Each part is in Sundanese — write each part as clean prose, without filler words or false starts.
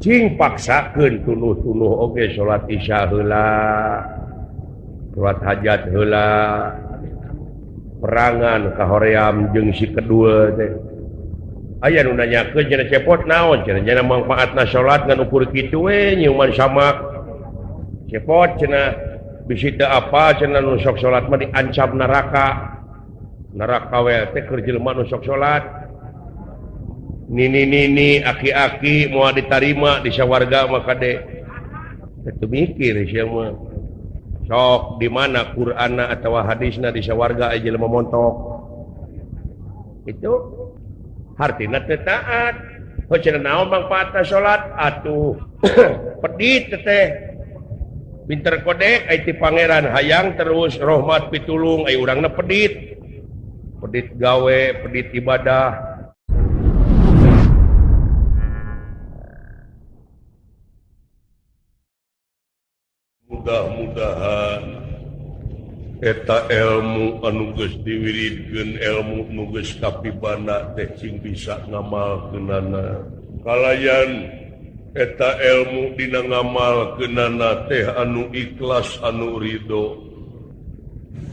Cing paksakeun tunuh-tunuh oge salat isya heula, salat hajat heula, perangan kahoream jeung si kedua teh. Aya nu nanyakeun cenah cepot naon cenah cenah mangfaatna salat ngan ukur kitu we nyiuman samak. Cepot cenah bisi teu apa cenah nu sok salat mah diancam neraka. Neraka we teh keur jelema nu sok salat. Nini-nini aki-aki moal ditarima di sawarga mah kade. Teu mikir sia mah. Sok di mana Qur'anna atawa hadisna di sawarga aya jelema montok. Itu hartina teu taat. Heuh cenah naon mangfaatna salat atuh pedit teh. Pinter kodek ai ti pangeran hayang terus rahmat pitulung ai urangna pedit. Pedit gawe, pedit ibadah. Mudah-mudahan eta ilmu anu geus diwiridkeun ilmu nu geus kapibana teh cing bisa ngamalkeunana. Kalayan eta ilmu dina ngamalkeunana teh anu ikhlas anu ridho.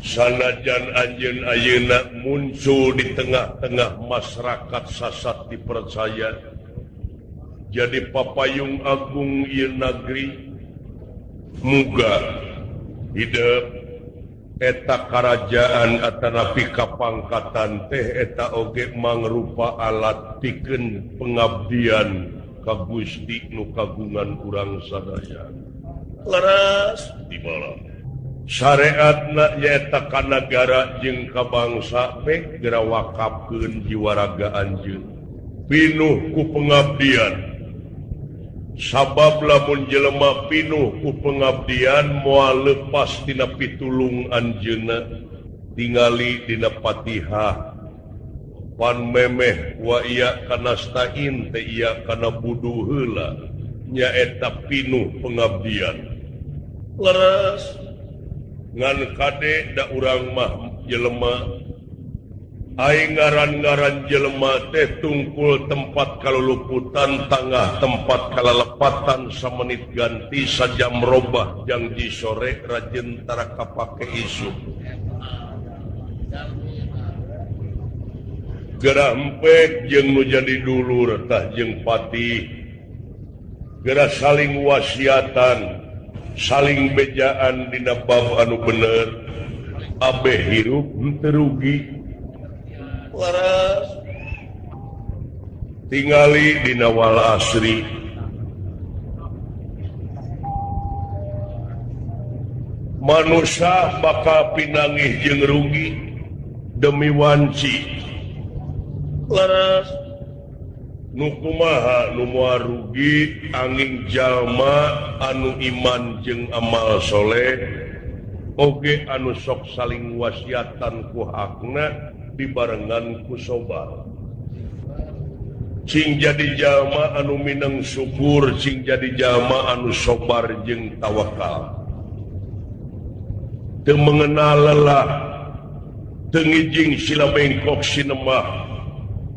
Sanajan anjeun ayeuna muncul di tengah-tengah masyarakat sasat dipercaya jadi papayung agung ieu nagri. Muga hidup eta karajaan atanapi kapangkatan teh eta oge mangrupa alat pikeun pengabdian ka Gusti nu kagungan urang sadaya. Leres di malam. Syariatna nyaeta ka nagara jeung ka bangsa pek geura wakafkeun jiwa raga anjeun. Pinuh ku pengabdian. Sabab lamun jelema pinuh ku pengabdian moal lepas tina pitulung anjeunna tingali dina Fatihah pan memeh wa iya kanastain teh iya kana budu heula nyaeta pinuh pengabdian. Leres ngan kade da urang mah jelema ai ngaran-ngaran jelema teh tungkul tempat kaluluputan tangah tempat kalalepatan samenit ganti sajam robah jangji sore rajin tara kapake isuk. Geura empek jeung nu jadi dulur tah jeung patih. Geura saling wasiatan, saling bejaan dina bab anu bener. Abeh hirup henteu rugi. Leres tingali dina wal asri manusia bakal pinangih jeung rugi demi wanci. Leres nu kumaha nu moal rugi angin jalma anu iman jeung amal soleh oge anu sok saling wasiatan ku hakna dibarengan ku sobar. Cing jadi jalma anu mineng syukur, cing jadi jalma anu sobar jeung tawakal. Teu mengenal lelah, teu ngijing sila bengkok sinemah.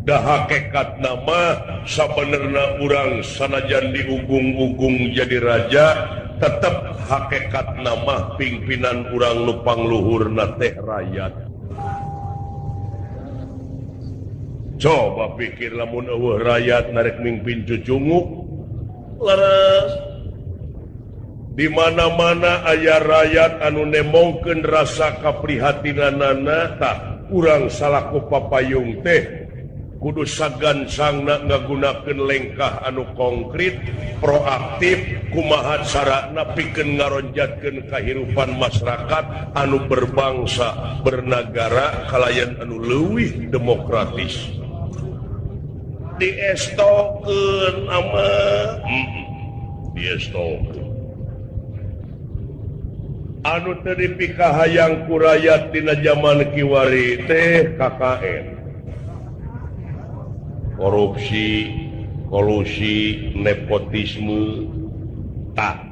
Da hakekat nama sabenerna urang sanajan diugung-ugung jadi raja, tetep hakekat nama pimpinan urang nu pangluhurna teh rakyat. Coba pikir lamun eueuh rakyat narek mingpin cucunguk. Leres. Di mana-mana aya rakyat anu nemongkeun rasa kaprihatinanana tah urang salaku papayung teh kudu sagansangna ngagunakeun lengkah anu konkret, proaktif, kumaha carana pikeun ngaronjatkeun kahirupan masyarakat anu berbangsa, bernagara kalayan anu leuwih demokratis. Diestokeun ama diestokeun anu teu dipikahayang ku rakyat dina jaman kiwari teh KKN korupsi, kolusi, nepotisme. Tah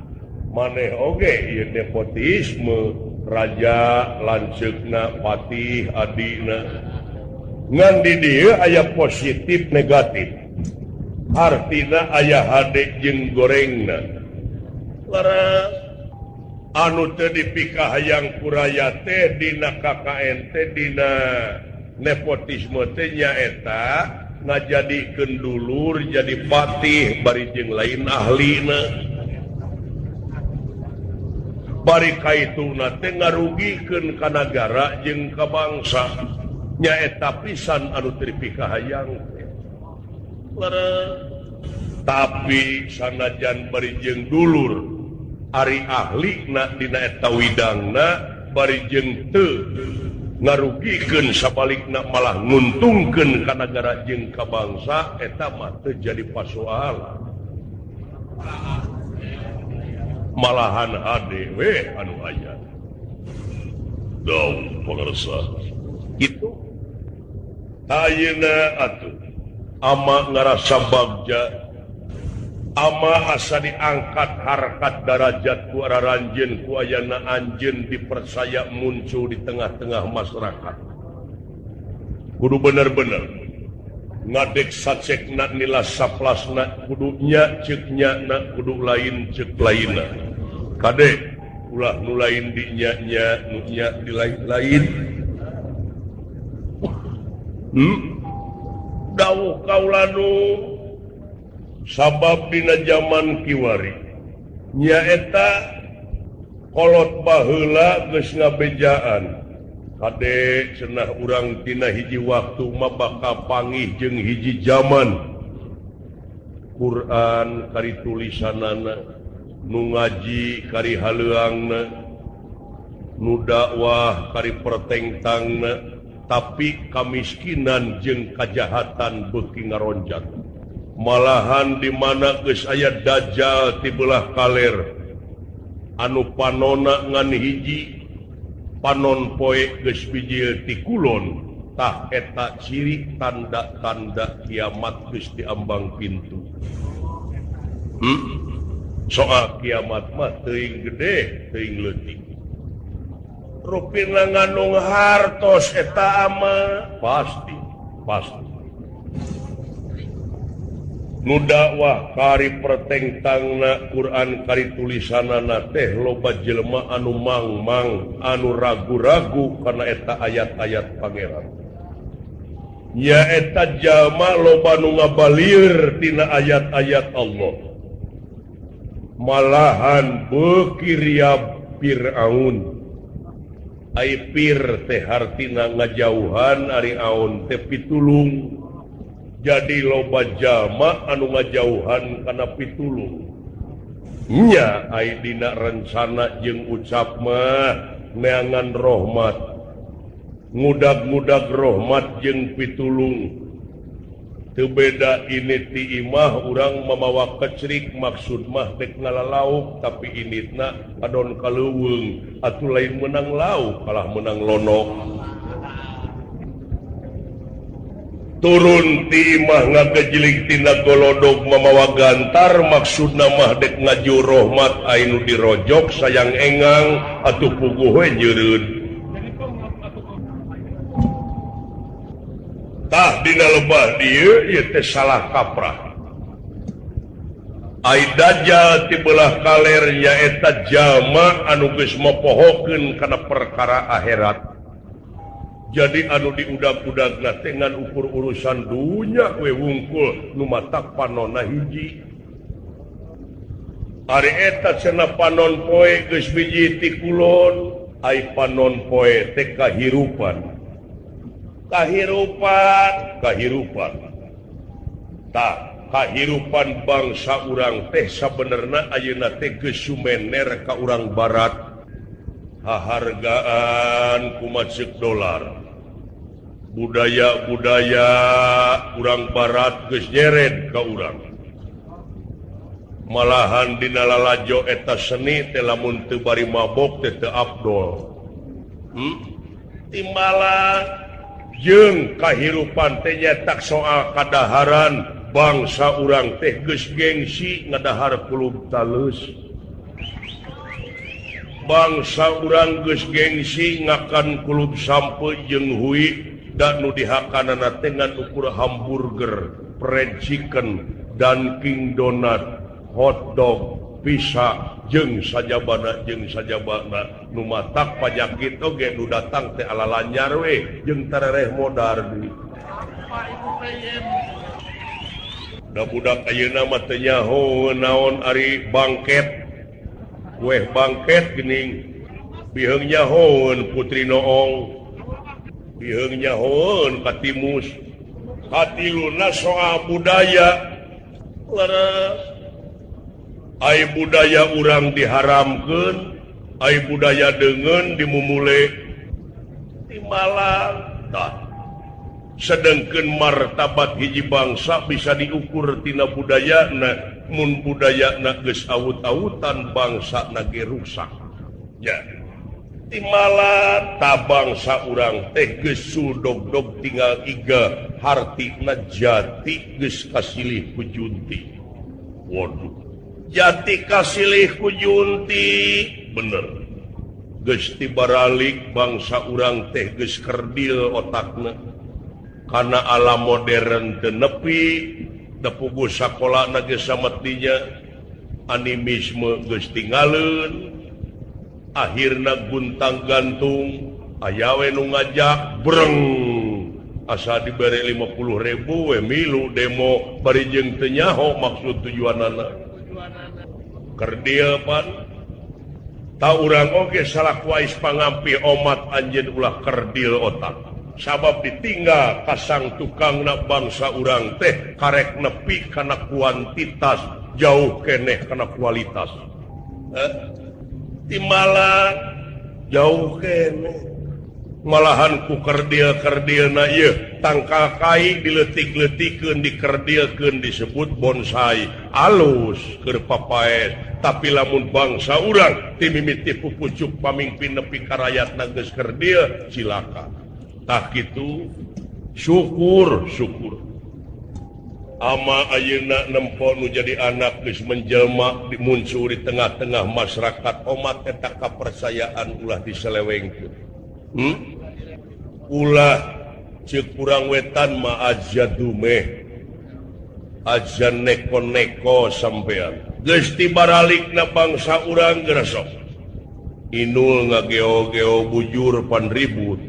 maneh oge ieu nepotisme raja lanceukna patih adina. Ngan di dieu aya positif negatif. Hartina aya hade jeung gorengna. Leres anu teu dipikahayang ku raya teh dina KKN teh dina nepotisme teh nyaeta ngajadikeun dulur jadi patih bari jeung lain ahlina. Bari kaituna teh ngarugikeun ka nagara jeung ka bangsa. Nyaeta pisan anu teu dipikahayang teh. Leres tapi sanajan bari jeung dulur ari ahlina dina eta widangna bari jeung teu ngarugikeun sabalikna malah nguntungkeun ka nagara jeung ka bangsa eta mah teu jadi pasoalan. Malahan hade we anu aya. Dong pangarsa. Kitu ayeuna atuh ama ngarasa bagja ama asa diangkat harkat darajat ku araranjeun ku ayana anjeun dipercaya muncul di tengah-tengah masyarakat. Kudu bener-bener ngadek sacekna nila saplasna kudu nya ceuk nya na kudu lain ceuk lainna. Kade ulah nu lain di nya-nya nu nya di lain-lain. Dawuh kaula nu sabab dina zaman kiwari nyaeta kolot baheula geus ngabejaan kade cenah urang tina hiji waktu mah bakal pangih jeung hiji zaman Quran kari tulisanana nu ngaji kari haleuangna nu dakwah kari pertengtangna tapi kamiskinan jeung kajahatan beuki ngaronjat. Malahan di mana geus aya dajjal ti belah kaler anu panona ngan hiji panon poe geus bijil ti kulon tah eta ciri tanda-tanda kiamat geus diambang pintu. Soal kiamat mah teuing gede teuing leutik. Rupina ngandung hartos eta ama pasti pasti. Nu dakwah kari pertengtangna Quran kari tulisanana teh loba jelema anu mangmang anu ragu-ragu kana eta ayat-ayat Pangeran. Nyaeta jalma loba nu ngabalieur tina ayat-ayat Allah. Malahan beuki riab Firaun. Ai pir teh hartina ngajauhan ari aun teh pitulung. Jadi loba jalma anu ngajauhan kana pitulung. Nya ai dina rencana jeung ucap mah neangan rahmat. Ngudag-ngudag rahmat jeung pitulung. Teu beda ini ti imah urang mamawa kecrik maksud mah dek ngalalauk tapi initna adon kaleuweung atuh lain menang lauk kalah menang lonok. Turun ti imah ngagejilig tina golodog mamawa gantar maksudna mah dek ngaju rahmat anu dirojok sayang engang atuh puguh we nyeureun. Tah dina lebah dieu ieu teh salah kaprah. Ai dajjal ti belah kaler nyaeta jalma anu geus mopohokeun kana perkara akhirat. Jadi anu diudag-udagna teh ngan ukur urusan dunya we wungkul nu matak panonna hiji. Ari eta cenah panon poe geus biji ti kulon, ai panon poe teh kahirupan. Kahirupan, kahirupan. Tah, kahirupan bangsa urang teh sabenerna ayeuna teh geus sumener ka urang barat. Hahargaan kumaceuk dolar. Budaya-budaya urang barat geus nyeret ka urang. Malahan dina lalajo eta seni teh lamun teu bari mabok teh teu afdol. Timbalan jeung kahirupan teh nyetak soal kadaharan bangsa urang teh geus gengsi ngadahar kulub talus. Bangsa urang geus gengsi ngakan kulub sampe jeung hui da nu dihakanana teh ngan ukur hamburger, fried chicken, Dunkin Donut, hotdog, pizza jeung sajabana jeung sajabana. Nu matak panyakit oge nu datang teh ala lancar we jeung terereh modar deui. Da budak ayeuna mah teu nyaho naon ari bangket. Weh bangket geuning biheung nyahoeun Putri Noong. Biheung nyahoeun Katimus. Katiluna soal budaya. Leres. Ai budaya urang diharamkeun, ai budaya deungeun dimumule timalang. Tah. Sedengkeun martabat hiji bangsa bisa diukur tina budayana, mun budayana geus awut-awutan bangsana ge rusak. Ya. Timala ta bangsa urang teh geus sudogdog tinggal iga hartina jati geus kasilih ku junti. Waduh. Jati kasilih ku junti bener. Geus tibaralik bangsa urang teh geus kerdil otakna. Karena alam modern teu nepi, tepuguh sakolana geus sametinya, animisme geus tinggaleun, akhirna guntang gantung, aya we nu ngajak breng asa dibere 50.000 we milu demo bari jeung teu nyaho maksud tujuanana. Kerdil pan ta urang oge salaku ais pangampih omat anjeun ulah kerdil otak. Sabab ditinggal kasang tukangna bangsa urang teh karek nepi kana kuantitas jauh keneh kana kualitas. Timala jauh keneh malahan ku kerdil-kerdilna ieu tangkal kai dileutik-leutikeun dikerdilkeun disebut bonsai alus keur papaes. Tapi lamun bangsa urang timimiti pupucuk pamingpin nepi ka rayatna geus kerdil cilaka. Tah kitu syukur syukur ama ayeuna nempo nu jadi anak geus menjelma muncul di tengah-tengah masyarakat omat eta kapercayaan ulah diselewengkeun. Ulah ceuk urang wetan mah aja dumeh aja neko-neko sampean geus tibaralikna bangsa urang geresok inul ngageo-geo bujur pan ribut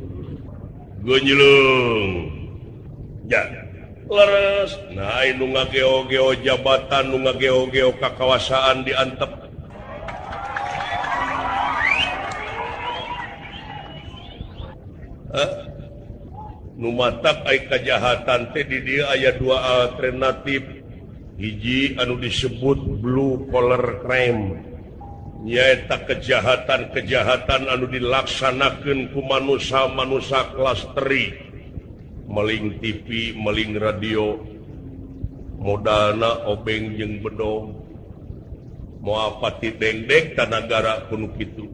genjleng ya leres. Nah nu ngageo-geo jabatan nu ngageo-geo kakawasaan diantep. Nu matak ai kajahatan teh di dieu aya dua alternatif. Hiji anu disebut blue collar crime, nyaeta kejahatan-kejahatan anu dilaksanakeun ku manusia-manusia kelas teri, meling TV, meling radio, modalna obeng jeung bedong, moal pati dengdek tanagara kuno kitu.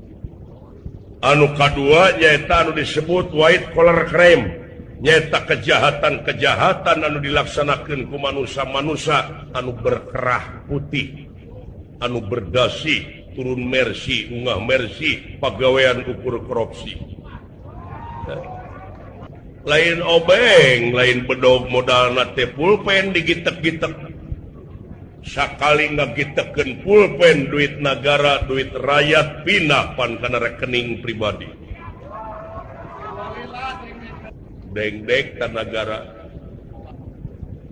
Anu kadua nyaeta anu disebut white collar crime, nyaeta kejahatan-kejahatan anu dilaksanakeun ku manusia-manusia anu berkerah putih, anu berdasi turun mersi, ungah mersi, pagawean ukur korupsi. Lain obeng, lain bedog modalna teh pulpen digitek-gitek. Sakali ngagitekeun pulpen duit nagara, duit rakyat pindah pan kana rekening pribadi. Dengdek ka nagara.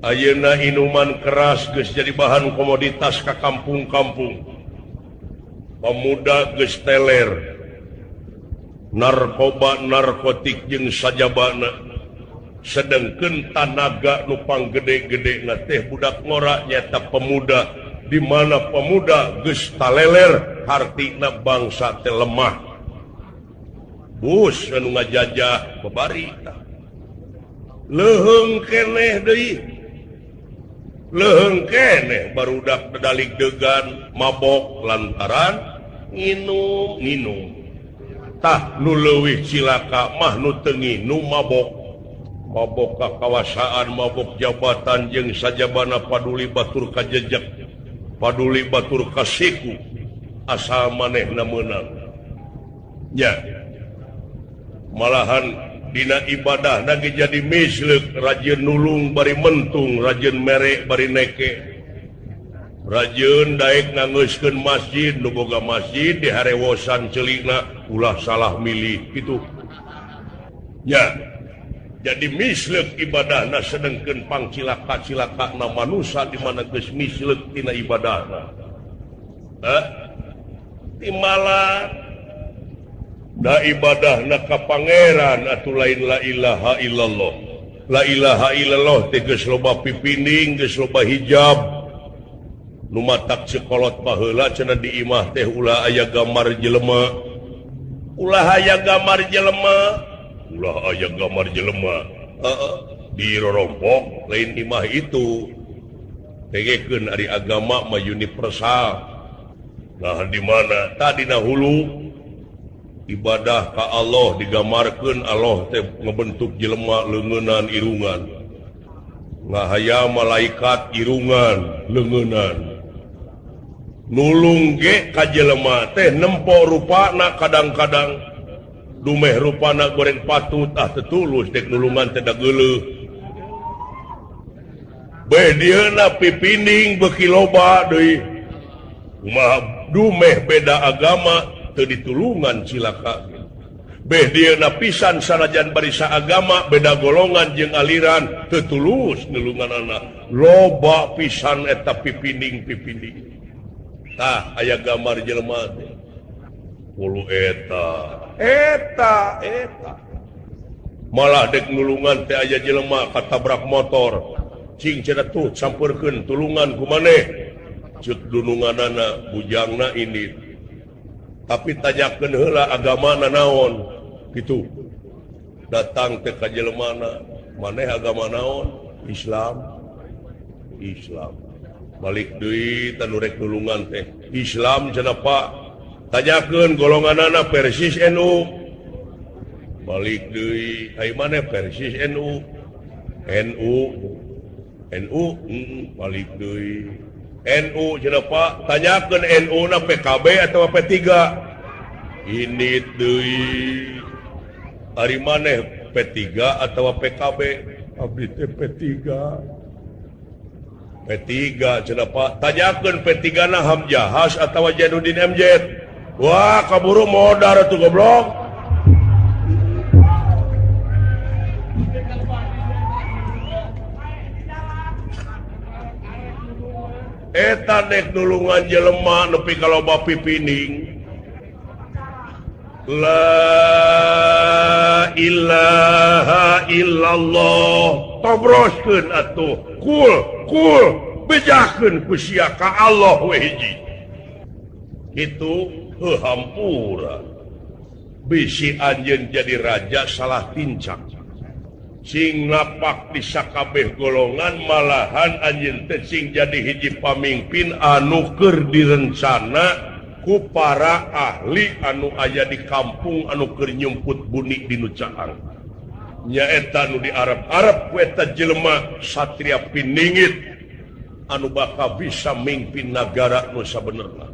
Ayeuna inuman keras geus jadi bahan komoditas ka kampung-kampung. Pemuda geus teler narkoba narkotik jeung sajabana, sedengkeun tanaga nu panggede-gede na teh budak ngora nyata pemuda, di mana pemuda geus taleler hartina bangsa teh lemah. Bus anu ngajajah babari tah leuheung keneh deui, leuheung keneh barudak dedalik degan mabok lantaran nginum-nginum. Tah nu leuwih cilaka mah nu teu nginum mabok. Mabok kakawasaan, mabok jabatan jeung sajabana paduli batur kajejek, paduli batur kasiku, asal manehna meunang. Nya. Malahan dina ibadah ge jadi misleuk, rajin nulung bari mentung, rajin mere bari neke. Rajin daek nganggeuskeun masjid, nu boga masjid diharewosan celikna ulah salah milih gitu. Ya. Jadi mislek ibadahna sedengkeun pangcilaka-cilakana manusa di mana geus mislek tina ibadahna. Hah? Timala da ibadahna ka pangeran atuh lain la ilaha illallah. La ilaha illallah teh geus loba pipining, geus loba hijab. Nu matak sekolot baheula cenah di imah teh ulah aya gambar jelema. Ulah aya gambar jelema. Ulah aya gambar jelema. Heeh, dirorompok lain imah itu. Tegekeun ari agama mah universal. Nah di mana tadina hulu ibadah ka Allah digambarkeun Allah teh ngebentuk jelema leungeunnan irungan. Ngahaya malaikat irungan leungeunnan. Nulung ge ka jelema teh nempo rupana kadang-kadang dumeh rupana goreng patut ah teu tulus dek nulungan teh da geuleuh. Beh dieuna pipining beuki loba deui. Kumaha dumeh beda agama teu ditulungan cilaka. Beh dieuna pisan sanajan barisa agama beda golongan jeung aliran teu tulus nulunganana. Loba pisan eta pipining-pipining. Tah aya gambar jelema teh. Puluh eta. Eta eta. Malah dek nulungan teh aya jelema katabrak motor. Cing cenah tuh sampeurkeun tulungan ku maneh. Ceuk dununganana bujangna ini. Tapi tanyakeun heula agamana naon kitu. Datang teh ka jelemana, maneh agama naon? Islam. Islam. Balik deui tanu rek nulungan teh Islam cenah Pak. Tanyakeun golonganana Persis NU. Balik deui ai maneh Persis NU. NU. NU balik deui. NU cenah Pak. Tanyakeun NU na PKB atau P3. Ini deui. Ari maneh P3 atau PKB? Abdi teh P3. P3 cenah Pak. Tanyakeun P3 na Hamzahas atawa Jainuddin MZ. Wah, kaburu modar atuh goblok. Eta dek nulungan jelema nepi ka loba pipining. La ilaha illallah. Tobroskeun atuh. Kul kul bejakeun ku sia ka Allah we hiji. Kitu heuh hampura. Bisi anjeun jadi raja salah tincak. Sing napak di sakabeh golongan malahan anjeun teh sing jadi hiji pamimpin anu keur direncana ku para ahli anu aya di kampung anu keur nyumput bunik di nu caang. Nyaeta nu di Arab-Arab ku eta jelema satria piningit anu bakal bisa mimpin nagara nu sabenerna.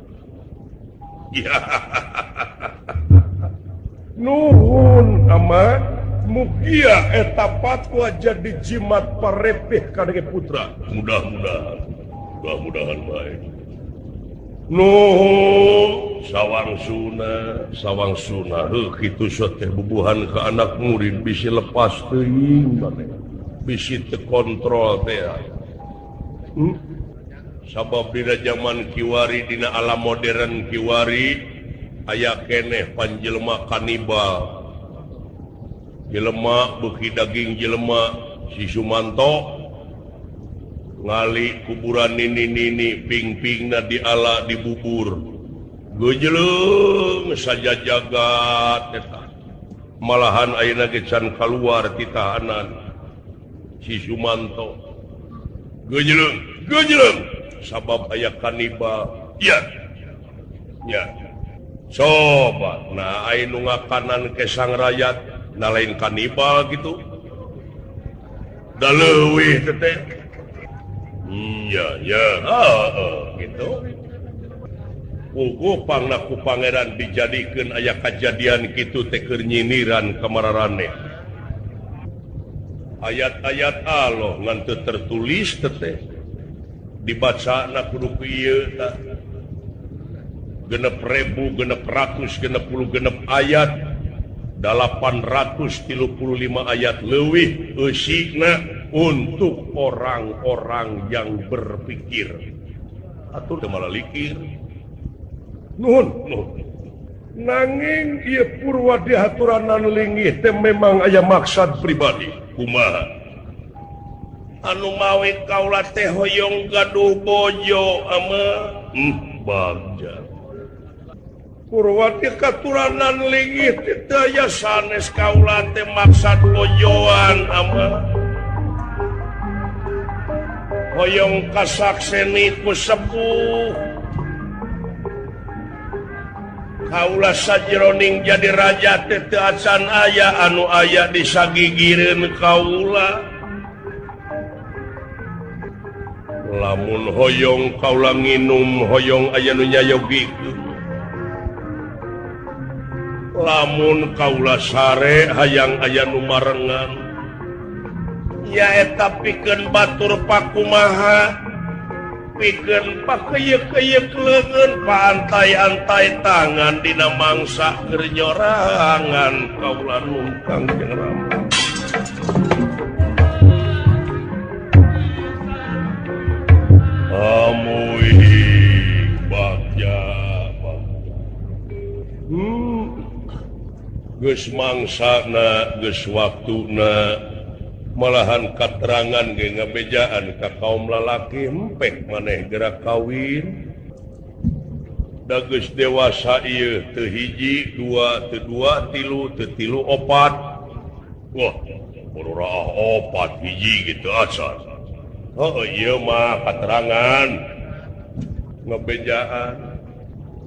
Ya. Nuhun ama mugia eta patwa jadi jimat parepeh ka Putra. Mudah-mudahan, mudah-mudahan baik. Nuhun sawang suna, sawang suna heuh kitu teh bubuhan ka anak murid bisi lepas teuing maneh. Bisi teu kontrol teh. Sabab dina zaman kiwari dina alam modern kiwari aya keneh panjelma kanibal. Jelema beuki daging jelema si Sumanto ngali kuburan nini-nini ping-pingna diala dibubur. Geujeuleng saja jagat eta. Malahan ayeuna ge can kaluar ti tahanan si Sumanto. Geujeuleng, geujeuleng sabab aya kanibal. Ya. Ya. Coba nah aya nu ngakanan ke sang rakyat na lain kanibal gitu. Da leuwih teh. Iya, ya, heeh gitu. Puguh pangna ku pangeran dijadikeun aya kajadian kitu teh keur nyindiran ka mararaneh. Ayat-ayat Allah ngan teu tertulis teh. Dibaca na kudu kieu tah. 6.666 ayat 835 ayat leuwih eusina untuk orang-orang yang berpikir. Atur teu malah likir. Nuhun, nuhun. Nanging ieu purwa dihaturanan linggih teh memang aya maksud pribadi. Kumaha? Anu mawe kaula teh hoyong gaduh bojo ama bagja. Purwati katuranan linggih teh teu aya sanes kaula teh maksad bojoan ama. Hoyong kasakseni ku sepuh. Kaula sajeroning jadi raja teh teu acan aya anu aya disagigireun kaula. Lamun hoyong kaula nginum hoyong aya nu nyayogikeun. Lamun kaula sare hayang aya nu marengan. Nyaeta pikeun batur pakumaha, pikeun pakeyek-keyek leungeun, paantai-antai tangan dina mangsa keur nyorangan kaula nungkang jeung Rama. Amuy bagja bagja. Geus mangsana, geus waktuna, malahan katerangan ge ngabejaan ka kaum lalaki empek maneh gerak kawin. Da geus dewasa ieu teu hiji, dua, teu dua, tilu, teu tilu, opat. Wah, baru opat hiji gitu acan. Oh ieu mah katerangan ngebejaan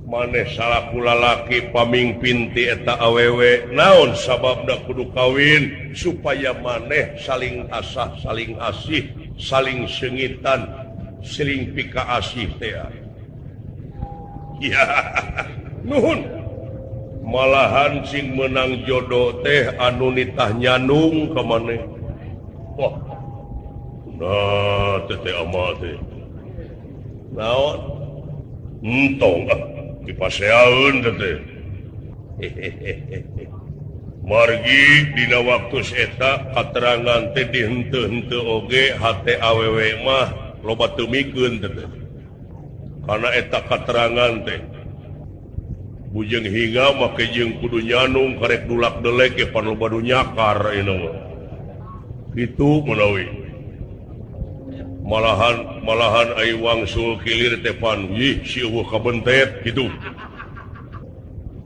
maneh salaku lalaki pamingpin ti eta awewe naon sababna kudu kawin supaya maneh saling asah, saling asih, saling sengitan, saling pikaasih teh. Ya, nuhun. Malahan sing menang jodoh teh anu nitah nyanung ka maneh. Wah. Nah, teh ama teh. Naon? Entong ah, dipaseaeun teh. Margi dina waktu eta katerangan teh dihenteu-henteu oge hate awewe mah loba teu mikeun teh. Karena eta katerangan teh bujeng hingga make jeung kudu nyanung karek dulak delek ge pan loba nu nyakar ieu mah. Kitu menawi. Malahan ai wangsul kilir teh pan ih si eueuh kabentet kitu.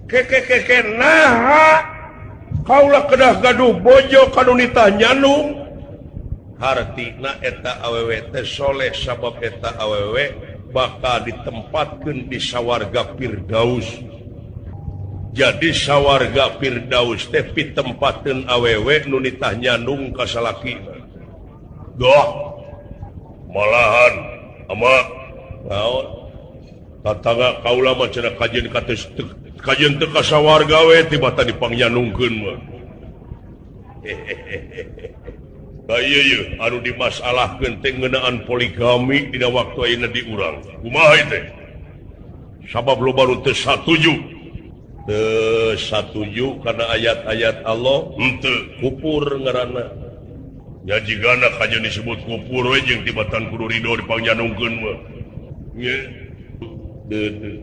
Keke naha kaula kedah gaduh bojo kanu nitah nyanung. Hartina eta awewe teh soleh sabab eta awewe bakal ditempatkeun di sawarga Firdaus. Jadi sawarga Firdaus teh pitempateun awewe nu nitah nyanung ka salakina. Doh. Malahan ama naon tatangga kaula mah cenah kajeun kates kajeun teu ka sawarga we tibatan dipangyanungkeun mah. Da ieu yeuh anu dimasalahkeun teh ngeunaan poligami dina waktu ayeuna di urang. Kumaha ieu teh? Sabab loba nu teu satuju. Teu satuju kana ayat-ayat Allah henteu kupur ngaranna. Nya jigana kajeun disebut kupur we jeung tibatan kudu ridho dipangyanungkeun mah. Nya. Deudeuh.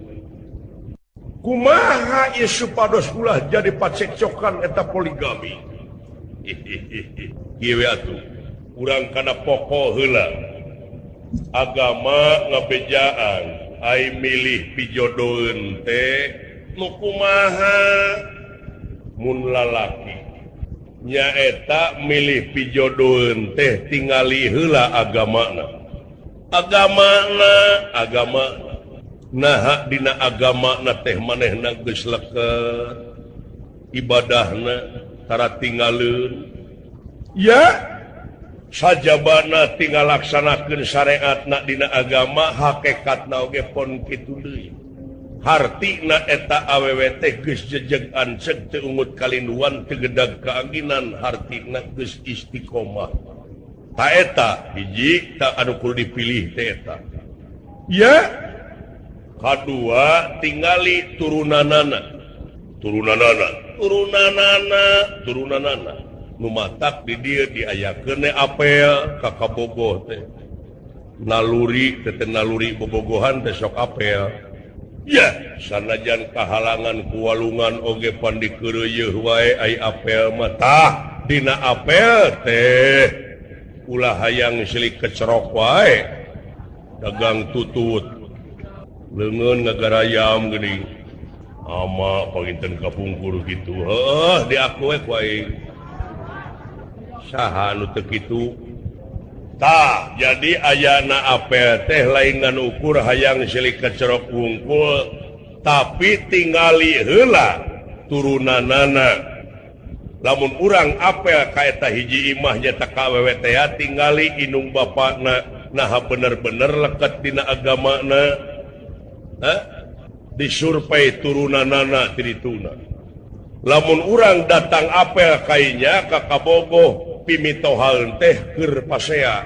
Kumaha ieu supados ulah jadi pacekcokan eta poligami. Kieu we atuh. Urang kana pokok heula. Agama ngabejaan ai milih pijodoheun teh nu kumaha mun lalaki. Nyaeta milih pijodoheun teh tingali heula agamana. Agamana, agama naha dina agamana teh manehna geus leket ibadahna tara tinggaleun. Ya, sajabana tinggal laksanakeun syariatna dina agama hakikatna oge pon kitu deui. Hartina eta awewe teh geus jejeg anceg teu ungut kalinduan teu gedag kaanginan hartina geus istiqomah. Ta eta hiji ta anu kudu dipilih teh eta. Ya kadua tingali turunanana turunanana turunanana turunanana nu matak di dieu diayakeun apel ka kabogoh teh naluri teh naluri bobogohan teh sok apel. Ya sanajan kahalangan kuwalungan oge pandikeureuyeun wae ai apel mah tah dina apel teh ulah hayang silik kecerok wae dagang tutut leungeun ngagarayam geuning ama panginten kapungkur kitu heuh diaku we ku aing saha nu teu kitu. Tah jadi ayana apel teh lain ngan ukur hayang silik kecerok wungkul tapi tingali heula turunanana. Lamun urang apel ka eta hiji imah nyata ka awewe teh tingali indung bapakna naha bener-bener leket dina agamana. Hah? Disurvei turunanana tirituna. Lamun urang datang apel kainya ka kabogoh pimitohaeun teh keur pasea.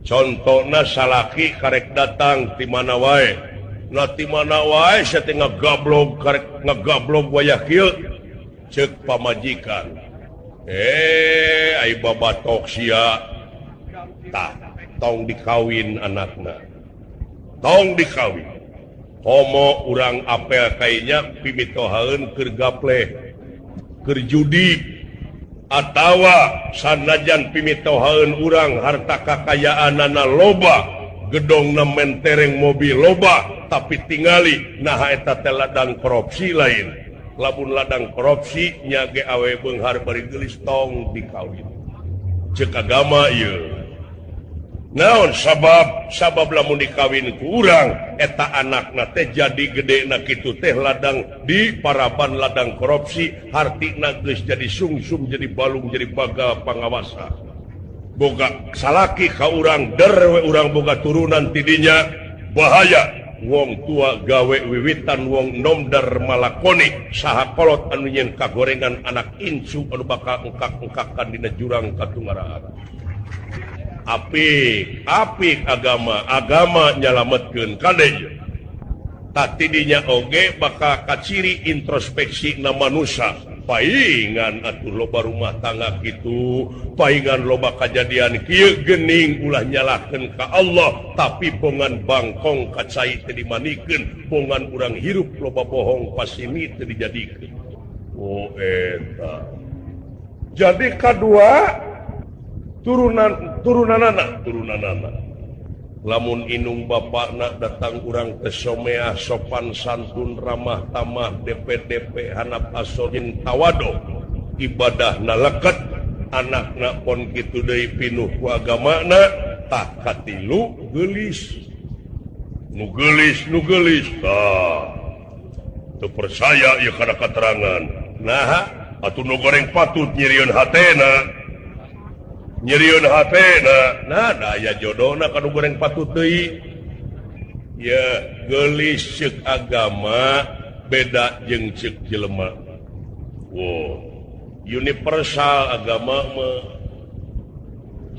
Contona salaki karek datang ti mana wae. Na ti mana wae sia teh ngagablog karek ngagablog wayah kieu ceuk pamajikan. Ai babatok sia tah tong dikawin anakna. Tong dikawin. Komo urang apel kainya pimitohaeun keur gapleh, keur judi atawa sanajan pimitohaeun urang harta kakayaanana loba, gedongna mentereng mobil loba, tapi tingali naha eta teh ladang korupsi lain. Lamun ladang korupsi nya ge awe beunghar bari geulis tong dikawin. Ceuk agama ieu. Naon sabab? Sabab lamun dikawin ku urang eta anakna teh jadi gedena kitu teh ladang di paraban ladang korupsi, hartina geus jadi sungsum, jadi balung, jadi baga pangawasa. Boga salaki ka urang der we urang boga turunan tidinya bahaya. Wong tua gawe wiwitan wong nom der malakoni saha kolot anu nyeun kagorengan anak incu anu bakal engkak-engkakan dina jurang katungaraan. Apik, apik agama, agama nyalametkeun kade. Tatidinya oge bakal kaciri introspeksi na manusia. Paingan atuh loba rumah tangga kitu, paingan loba kajadian kieu geuning ulah nyalahkeun ka Allah, tapi bongan bangkong ka cai teu dimanikeun, bongan urang hirup loba bohong pasimi teu dijadikeun. Oh eta. Jadi kadua turunan turunanana turunanana. Lamun indung bapakna datang urang ke someah sopan santun ramah tamah DPDP hanap asor jeung tawado ibadahna leket anakna pon kitu deui pinuh ku agamana tah katilu geulis nu geulis nu geulis tah teu percaya ieu kana katerangan naha atuh nu goreng patut nyirieun hatena nyeriun hatena nah daya jodohna kanu goreng patut deui ya geulis ceuk agama beda jeung ceuk jelema. Wow, universal agama mah.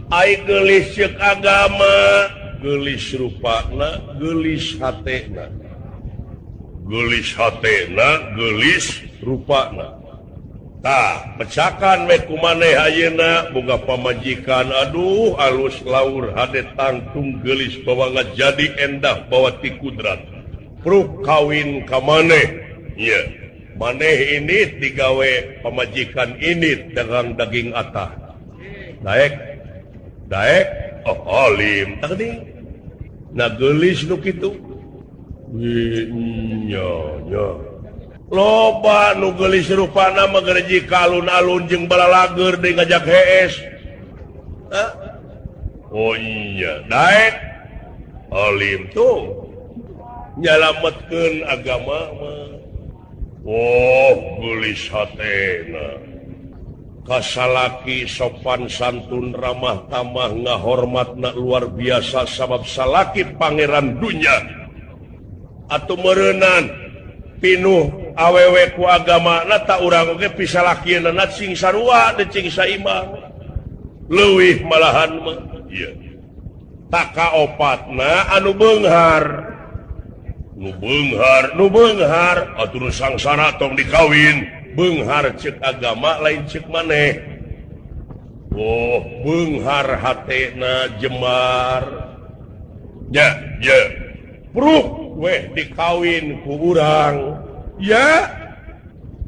Ai geulis ceuk agama geulis rupana geulis hatena geulis hatena geulis rupana. Tah, pecakan we ku maneh ayeuna boga pamajikan aduh alus laur hade tangtung geulis bawa ngajadi endah bawa ti kudrat. Pruk kawin ka maneh. Ieu, maneh ini digawe pamajikan ini dagang daging atah. Daek daek oh alim tah geuning. Nah geulis nu kitu. Nya nya. Loba nu geulis rupana mah gereji ka alun-alun jeung balalager deui ngajak hees. Hah? Oh iya, daek alim tuh nyalametkeun agama mah. Oh, geulis hatena. Kasalaki sopan santun ramah tamah ngahormatna luar biasa sabab salaki pangeran dunya. Atuh meureunan pinuh awewe ku agama na tak urang oge pisalakieunana cing sarua deui cing saimah leuwih malahan mah ieu. Taka opatna anu beunghar. Nu beunghar, nu beunghar atuh nu sangsara tong dikawin. Beunghar ceuk agama lain ceuk maneh. Oh, beunghar hatena jembar. Ya, ya. Pruk weh dikawin ku urang. Ya.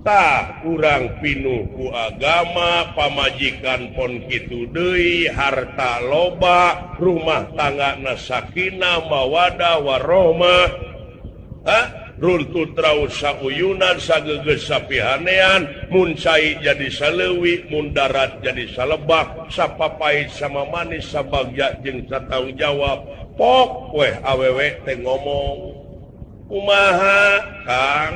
Tah urang pinuh ku agama, pamajikan pon kitu deui, harta loba, rumah tangga na sakinah, mawadah warahmah. Hah? Runtut raos sauyunan, sagegeus sapihanean, mun cai jadi saleuwi, mun darat jadi salebak, sapapait sama manis, sabagja jeung satanggung jawab. Pok weh awewe teh ngomong. Kumaha, Kang?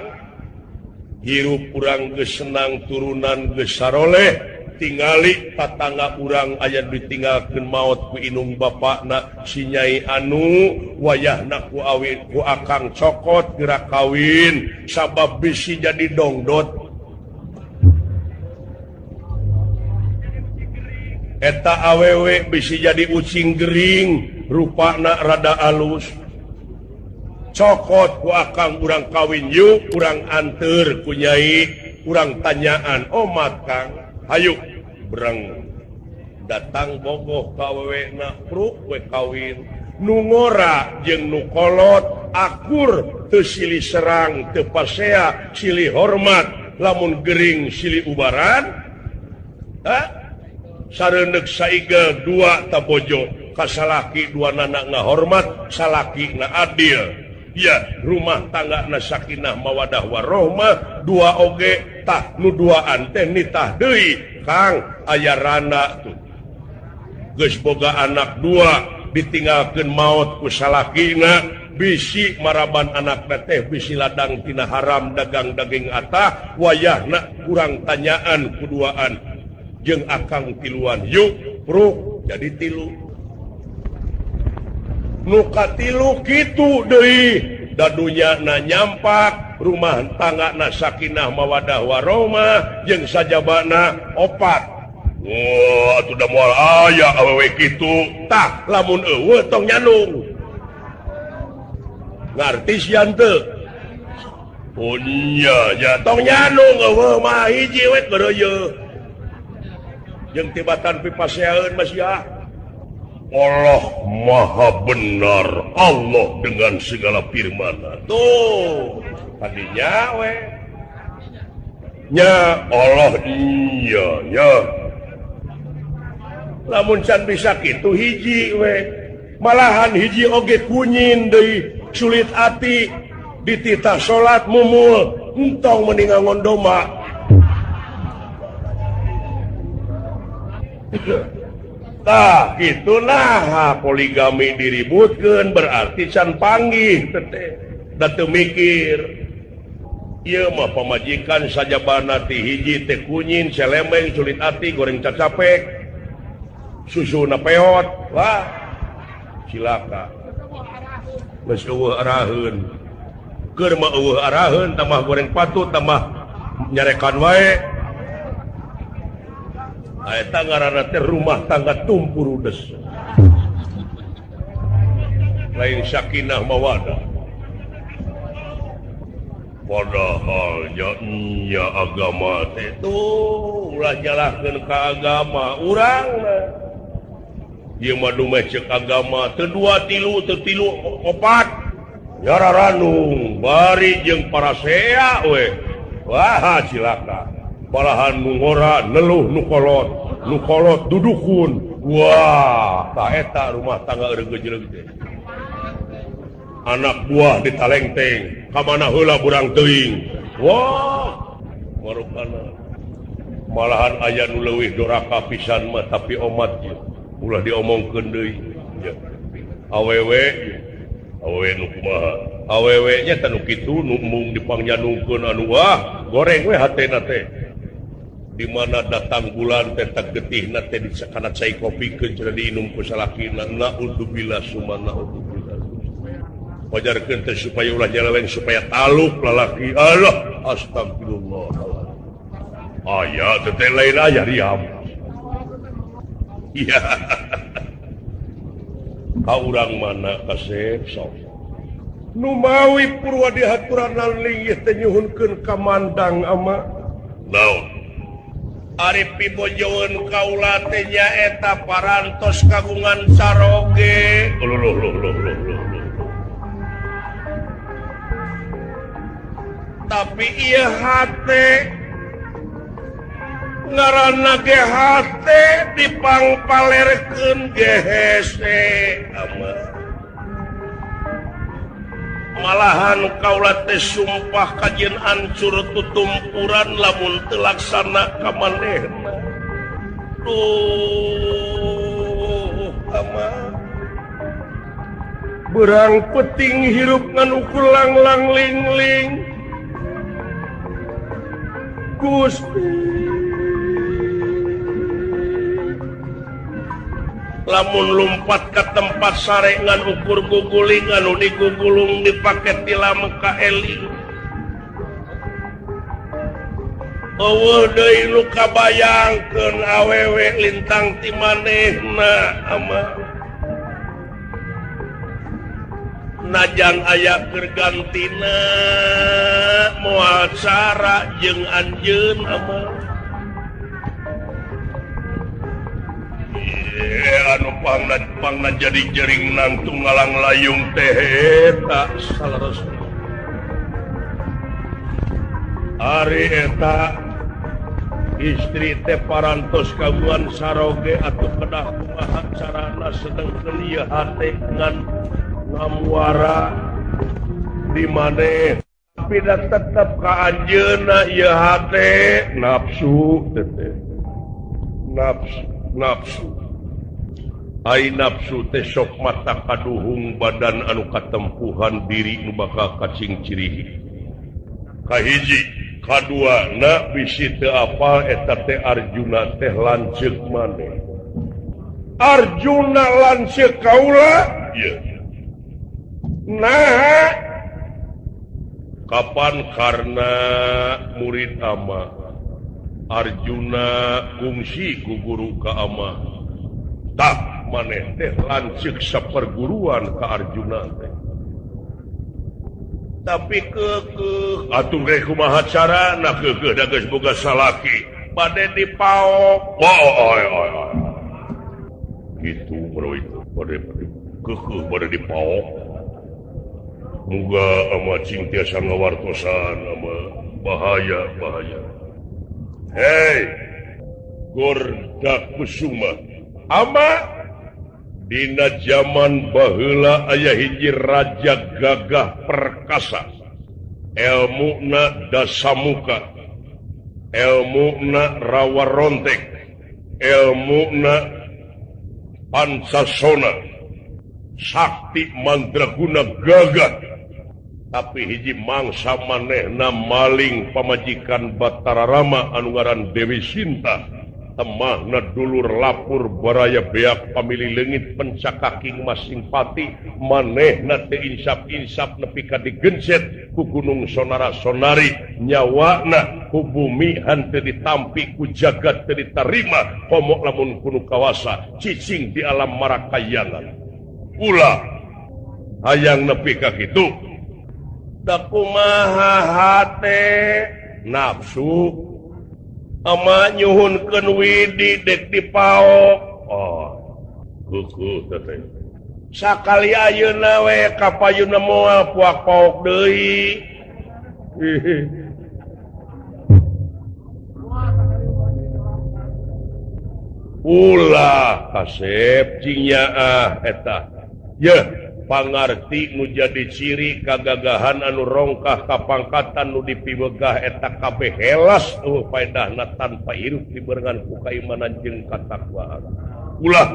Hirup urang geus senang, turunan geus saroleh, tingali tatangga urang aya ditinggalkeun maot ku indung bapakna si Nyai anu wayahna ku awi ku akang cokot gerak kawin sabab bisi jadi dongdot. Eta awewe bisi jadi ucing gering, rupana rada alus. Cokot ku akang urang kawin yuk, urang anter ku nyai, urang tanyaan omat Kang, hayu berang datang bogoh ka awewena pruk we kawin. Nu ngora jeung nu kolot akur teu silih serang teu pasea silih hormat, lamun gering silih ubaran. Ha? Sareundeuk saigel dua tabojo kasalaki dua nana ngahormat salaki na adil. Ya, rumah tangga na sakinah mawadah warahmah dua oge tah nu duaan teh nitah deui Kang aya randa tuh geus boga anak dua ditinggalkeun maot ku salakina bisi maraban anak teh bisi ladang tina haram dagang daging atah wayahna kurang tanyaan kuduaan jeung akang tiluan yuk pruk jadi tilu. Nuka tilu kitu deui dadunya na nyampak rumah tangga na sakinah mawadah warahmah jeung sajabana opat. Wah, atuh da moal aya awewe kitu. Tah lamun eueuh tong nyandung. Ngarti sian teu? Oh nya nya tong nyandung eueuh mah hiji we geureuyeut. Jeung tibatan pipaseaeun mah sia. Allah maha benar, Allah dengan segala firman. Tuh, tadinya we. Nya Allah iya nya. Lamun can bisa kitu hiji we. Malahan hiji oge kunyin deui, sulit ati, dititah salat mumul, entong mending ngangon domba. Tah gitu nah poligami diributkeun berarti can panggih teh da teu mikir. Ieu mah pamajikan sajabana ti hiji teh kunyin selemeng sulit ati goreng cacapek susuna peot wah cilaka geus eueuh araheun keur mah eueuh araheun tambah goreng patut tambah nyarekan wae. Eta ngaranna teh rumah tangga tumpurudes. Lain sakinah mawadah. Padahal nya agama teh tuh ulah nyalahkeun ka agama urang mah. Ieu mah dumeh ceuk agama teu dua tilu teu tilu opat. Nyararanung bari jeung parasea we. Wah cilaka. Balahan nu ngora neluh nu kolot dudukun. Wah, ta eta rumah tangga eureung teh. Anak buah ditalengteng, ka mana heula burang teuing. Wah, marukana. Malahan aya nu leuwih doraka pisan mah tapi omat ieu. Ulah diomongkeun deui. Ya. Awewe, awewe nu kumaha? Awewe nya teh nu kitu nu embung dipangnyanungkeun anu wah, goreng we hatena teh. Di mana datang bulan teh getihna teh disakana cai kopi keun cenah diinum ku salakina naudzubillah summa naudzubillah. Wajarkeun teh supaya ulah nyeleweng supaya taluk lalaki. Allah astagfirullah. Aya teh lain aya riam. Iya. Ka urang mana kasep sok. Numawi purwa dihaturanan linggih teh nyuhunkeun ka mandang ama. Naon? Ari pibojoeun kaula teh nyaeta parantos kagungan saroge. Loh loh loh loh loh. Tapi ieu hate ngaranna ge hate dipangpalerkeun ge hese ama. Malahan kaula teh sumpah kajeun ancur tutumpuran lamun teu laksana ka manehna. Duh ama. Berang peting hirup ngan ukur langlang ling-ling. Gusti lamun lumpat ke tempat sare ngan ukur guguling anu digugulung dipake tilam ka eling. Eueuh deui nu kabayangkeun awewe lintang ti manehna ama. Najan aya keur gantina moal cara jeung anjeun ama. Anu pangna jadi jering nangtung ngalang layung teh eta salaresna. Ari eta istri teh parantos kagungan saroge atuh kedah kumaha carana sedengkeun ieu hate ngan ngamuara di maneh tapi da tetep ka anjeunna ieu hate nafsu teh nafsu nafsu ai nafsu teh sok mata kaduhung badan anu katempuhan diri nu bakal kacing cirihi. Kahiji kadua na bisi teu apal eta teh Arjuna teh lanceuk maneh. Arjuna lanceuk kaula ieu. Nah kapan karena murid ama Arjuna kungsi ku guru ka ama. Tah maneh teh lanceuk saperguruan ka Arjuna teh. Tapi keukeuh atuh ge kumaha carana keukeuh da geus boga salaki bade dipaok. Oh oi oi oi. Kitu bro itu bade keukeuh bade dipaok. Muga ama cing tiasa ngawartosan ama bahaya bahaya. Hei Gorda Kusuma ama dina zaman baheula aya hiji raja gagah perkasa elmuna dasamuka elmuna rawa rontek elmuna pancasona sakti mandraguna gagah. Tapi hiji mangsa manehna maling pamajikan Batara Rama anu ngaran Dewi Sinta temahna dulur lapur baraya beak pamili leungit pencakaking masing pati manehna teu insap-insap nepi ka digencet ku gunung sonara sonari nyawana ku bumi henteu ditampi ku jagat teu ditarima komo lamun kudu kawasa cicing di alam marakayangan. Ulah hayang nepi ka kitu da kumaha hate nafsu ama nyuhunkeun widi dek dipaok. Oh kuku teh sakali ayeuna we kapayunna moal puak paok deui. Ulah kasep cing nyaah eta yeuh pangarti nu jadi ciri kagagahan anu rongkah kapangkatan nu dipibegah eta kabeh helas eueuh paedahna tanpa hirup dibarengan ku kaimanan jeung katakwaan. Ulah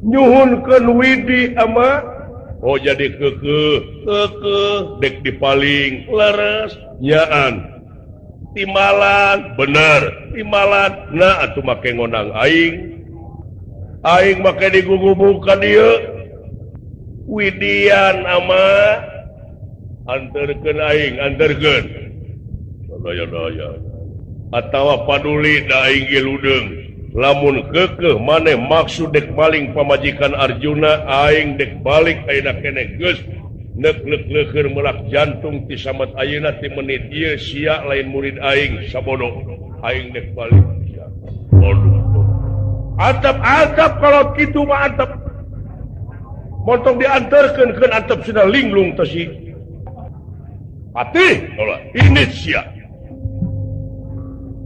nyuhunkeun widi ama oh jadi keukeuh keukeuh dek dipaling leres nyaan timalan bener timalan nah atuh make ngonang aing aing make digugubug ka dieu widian ama anterkeun aing anterkeun daya-daya atawa paduli da aing ge ludeung. Lamun kekeh maneh maksud dek maling pamajikan Arjuna aing dek balik ayeuna keneh geus nek-nek-lekeur melak jantung ti samet ayeuna ti menit ieu sia lain murid aing sabodo aing dek balik. Waduh. Antep-antep kalau kitu mah antep. Montong diantarkeun keun antep sudah linglung teh si Patih ini sia.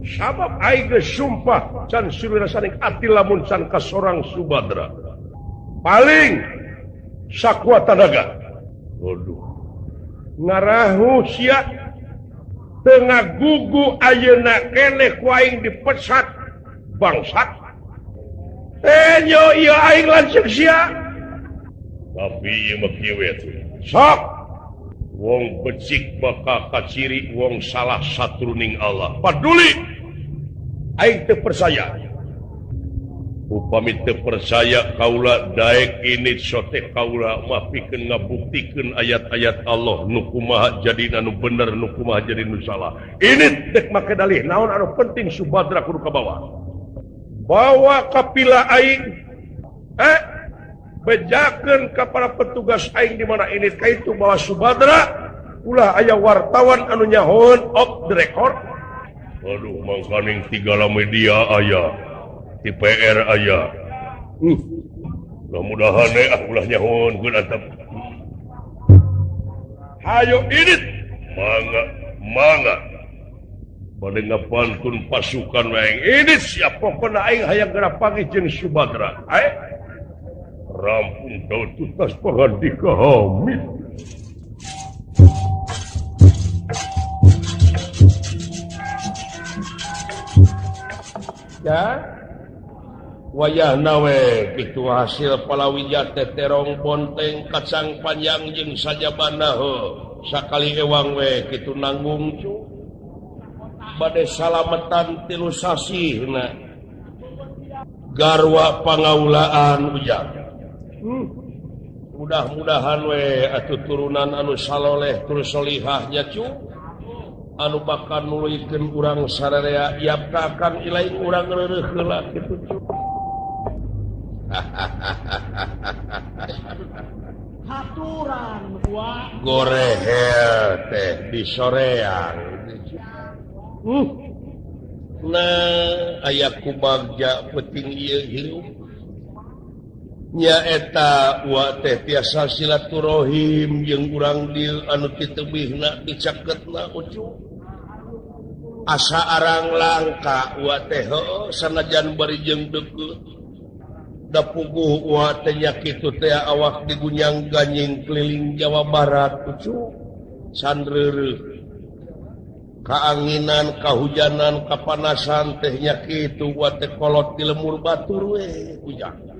Sabab aing geus sumpah can suruna saning ati lamun can ka sorang Subadra. Paling sakuat tanaga. Waduh. Ngarahu sia teu ngagugu ayeuna keneh ku aing dipesat bangsat. Enyo ieu aing lanceuk sia. Tapi ieu mah kieu we atuh. Sok wong becik bakal kaciri wong salah satruning Allah. Paduli aing teu percaya. Upami teu percaya kaula daek ini sote kaula mah pikeun ngabuktikeun ayat-ayat Allah nu kumaha jadi anu bener nu kumaha jadi nu salah. Ini dek make dalih naon anu penting Subadra kudu kabawa. Bawa kapila aing bejakeun ka para petugas aing di mana ini kaitu bawa Subadra ulah aya wartawan anu nyahoeun off the record. Aduh mangkaning tigala media aya TPR aya. Mudah-mudahan ulah nyahoeun keun antep. Hayo ini mangga mangga bade ngapantun pasukan aing ini siap pokona aing hayang geura panggih jeung Subadra. Rampung tau tuntas pangandika Hamid. Ya wayahna we kitu hasil palawija teh terong bonteng kacang panjang jeung sajabana heuh sakali ewang we kitu nanggung cu bade salametan 3 sasihna garwa pangaulaan ujang. Mudah-mudahan we atuh turunan anu saloleh tur solihah nya cu anu bakal nuluykeun urang sararea yap ka Kang ilaing urang reureuh heula kitu cu. Haturan gua gorehel teh di soreang. Nah aya ku bagja peuting ieu hirup nyaeta wa teh tiasa silaturahim jeung urang dieu anu titebihna dicaketna ucu. Asa arang langka wa teh heuh sanajan bari jeung deukeut. Da puguh wa teh nya kitu teh awak digunyang ganying keliling Jawa Barat ucu. Sandreureuh kaanginan, kahujanan, kapanasan teh nya kitu wa teh kolot di lemur batur we ujang.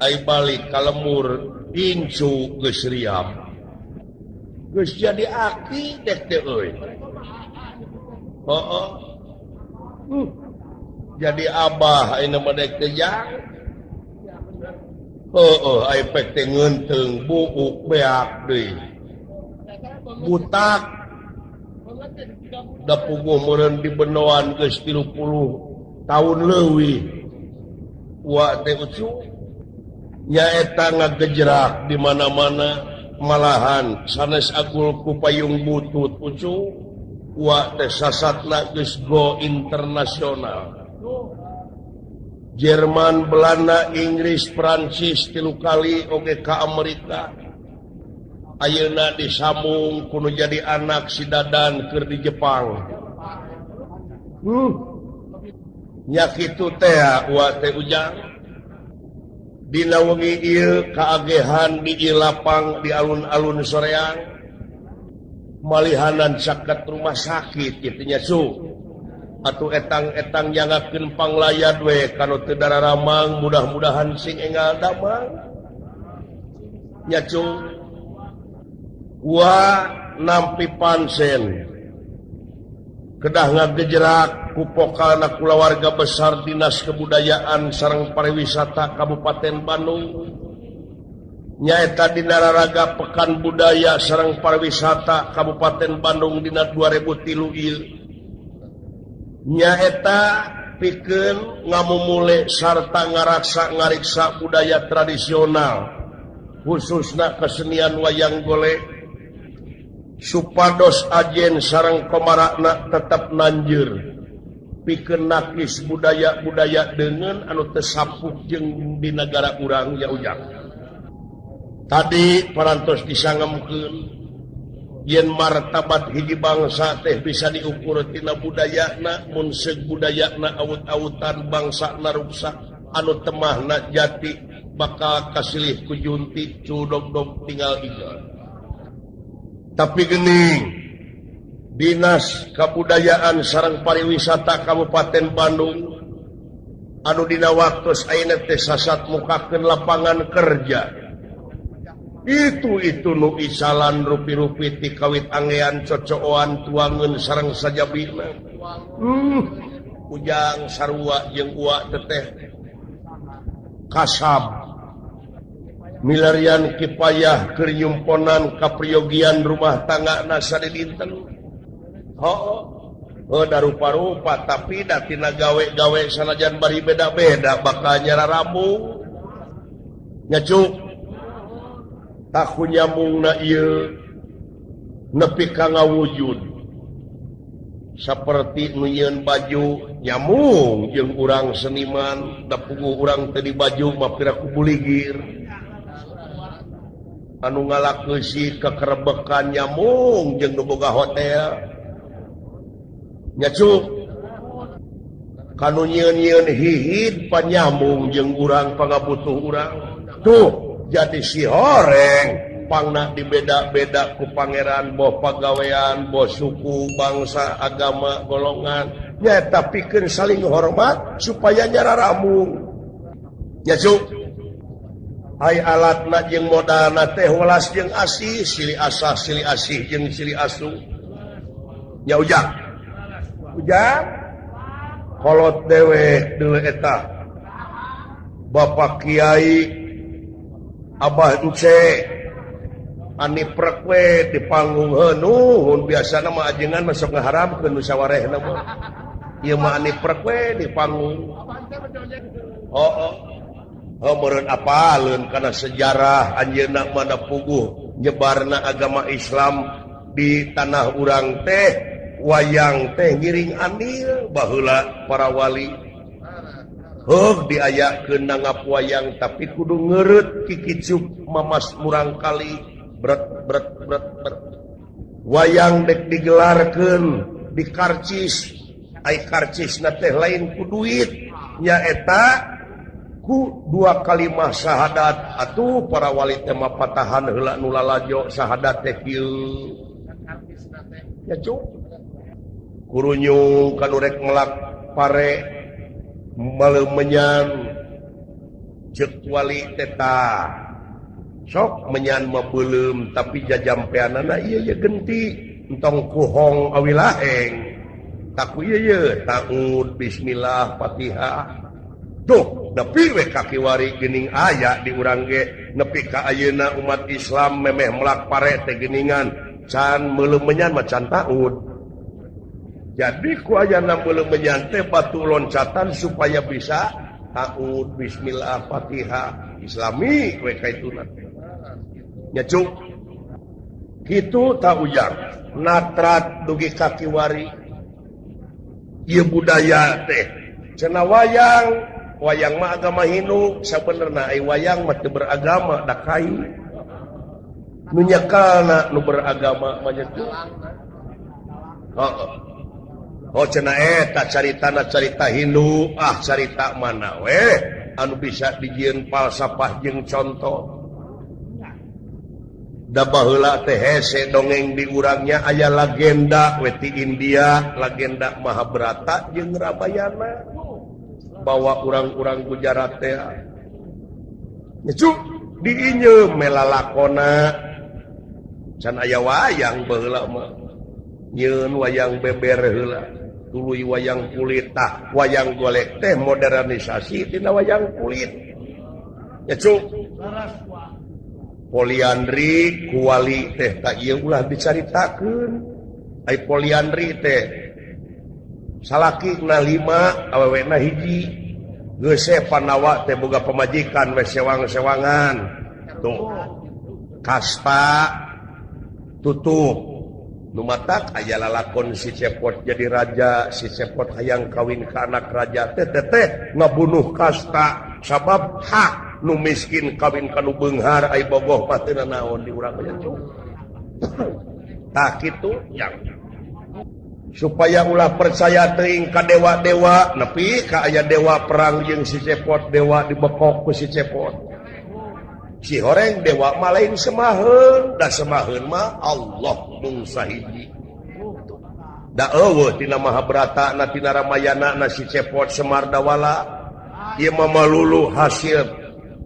Ai balik ka lemur incu geus riam. Geus jadi aki deh teh euy. Heuh. Jadi abah ayeuna mah dek teh jang. Heuh, ai pek teh ngeunteung buuk beak deui. Butak. Da puguh meureun di benoan geus 30 tahun leuwih. Wa teh ucu nyaeta ngagejrak di mana-mana malahan sanes agul ku payung butut ucu wa teh sasatna geus go internasional. Jerman, Belanda, Inggris, Prancis 3 kali oge ka Amerika. Ayeuna disambung kudu jadi anak si Dadan keur di Jepang. Nya kitu teh wa teh ujang. Dina wengi ieu kaagehan di ieu lapang di alun-alun soreang. Malihanan caket rumah sakit kitu nya su. Atuh etang-etang nyangakeun panglayad we kanu teu dararamang mudah-mudahan sing enggal damang. Nya cu. Wa nampi pansen. Kedah ngagejrak ku pokalna kulawarga besar Dinas Kebudayaan sareng Pariwisata Kabupaten Bandung. Nyaeta dina raraga Pekan Budaya sareng Pariwisata Kabupaten Bandung dina 2003 ieu. Nyaeta pikeun ngamumule sarta ngaraksa ngariksa budaya tradisional khususna kesenian wayang golek supados ajen sareng komarakna tetap nanjeur pikeun nakis budaya-budaya dengan anu teu sapuk jeung di nagara urang ya ujang. Tadi parantos disangemkeun yen martabat hiji bangsa teh bisa diukur tina budayana, mun seug budayana awut-awutan bangsana ruksak anu temahna jati bakal kasilih ku junti cudog-dog tinggal igel. Tapi gening Dinas Kabudayaan sareng Pariwisata Kabupaten Bandung anu dina waktos ayeuna teh sasat mukakeun lapangan kerja. Itu nu isalan rupi-rupi ti kawit angean cocooan tuangeun sareng sajabina. Ujang sarua jeung uak teteh kasab milarian kipayah keur nyumponan kapriyogian rumah tangga na sadidinten. Oh, da rupa-rupa tapi da tina gawe-gawe sanajan bari beda-beda bakal nyararambung. Nya cuk taku nyambungna ieu nepi ka ngawujud saperti nu nyieun baju nyambung jeung urang seniman da puguh urang teh di baju mah piraku buligir anu ngalakeusi kekerebekan nyambung jeung nu boga hotel. Nya cuk kanu nyieun-nyieun hihid panyambung jeung urang pangabutuh urang tuh jadi si horeng pangna dibeda-beda ku pangeran boh pagawean boh suku bangsa agama golongan nyaeta pikeun saling hormat supaya nyararambung. Nya cuk ai alatna jeung modalna teh welas jeung asih silih asah silih asih jeung silih asuh. Nya ujang ujang kolot dewek deuleu eta Bapak Kiai Abah Ence ani prek we di panggung nuhun biasana mah ajengan masuk ngaharamkeun nu sawarehna mah ieu mah ani prek we di panggung. Oh meureun apaleun kana sejarah anjeunna mana puguh nyebarna agama Islam di tanah urang teh wayang teh ngiring andil baheula para wali. Heuh diayakeun nanggap wayang tapi kudu ngeureut kikicuk mamas murang kali bret bret bret bret. Wayang dek digelarkeun di karcis ai karcisna teh lain ku duit nyaeta ku dua kalimah syahadat atuh para wali teh mah patahan heula nu lalajo syahadat teh kieu. Ya cuk kurunyung kanu rek melak pare maleu menyan ceuk wali teta sok menyan mah beuleum tapi jajampeanana ieu ye genti entong kuhong awilaheng taku ieu ye taud bismillah Fatihah tuh nepi we ka kiwari geuning aya di urang ge nepi ka ayeuna umat Islam memeh melak pare teh geuningan can meuleum menyan mah can taud. Jadi ku ayana meuleum menyan teh batu loncatan supaya bisa taud bismillah Fatihah Islami we kaituna. Nya cuk kitu ta ujang natrat dugi ka kiwari ieu budaya teh cenah wayang wayang mah agama Hindu sabenerna ai wayang mah teu beragama da kai nu nyekalna nu beragama mah nya cuk. Heeh. Oh cenah eta caritana carita Hindu ah carita mana weh anu bisa dijieun falsafah jeung contoh. Da baheula teh hese dongeng di urangnya aya legenda we ti India, legenda Mahabharata jeung Ramayana. Bawa urang-urang Gujarat teh. Nya cuk diinyeum melalakona. Can aya wayang baheula mah. Nyieun wayang beber heula. Tuluy wayang kulit tah wayang golek teh modernisasi tina wayang kulit. Ya cuk poliandri kuali teh tak ieu ulah dicaritakeun. Ai poliandri teh Salaki na 5 awewena hiji. Geus Pandawa teh boga pamajikan we sewang-sewangan. Tuh. Kasta tutup. Nu matak aya lalakon si Cepot jadi raja, si Cepot hayang kawin ka anak raja teh teh ngabunuh kasta sabab hak nu miskin kawin ka nu beunghar ai bogoh mah teu nanaon di urang mah cuk. Tah kitu yang supaya ulah percaya teuing ka dewa-dewa nepi ka aya dewa perang jeung si Cepot, dewa dibekok ku si Cepot. Si horeng dewa mah lain semaheun, da semaheun mah Allah mung sahiji. Da eueuh tina Mahabharata na tina Ramayana na si Cepot Semar Dawala. Ieu mah malulu hasil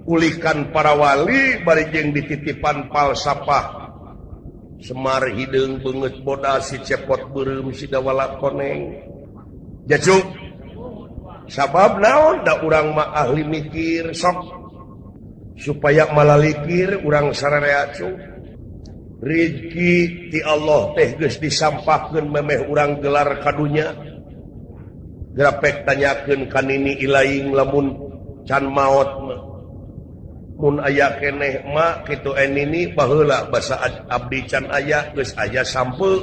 ulikan para wali bari jeung dititipan falsafah. Semar hideung beungeut bodas si Cepot beureum si Dawala koneng. Jacuk. Sabab naon da urang mah ahli mikir sok supaya malalikir urang sararea cuk. Rizki ti Allah teh geus disampahkeun memeh urang gelar ka dunya. Grapek tanyakeun ka nini ilaing lamun can maot mah. Mun aya keneh ma kitu nini baheula basa abdi can aya geus aya sampe.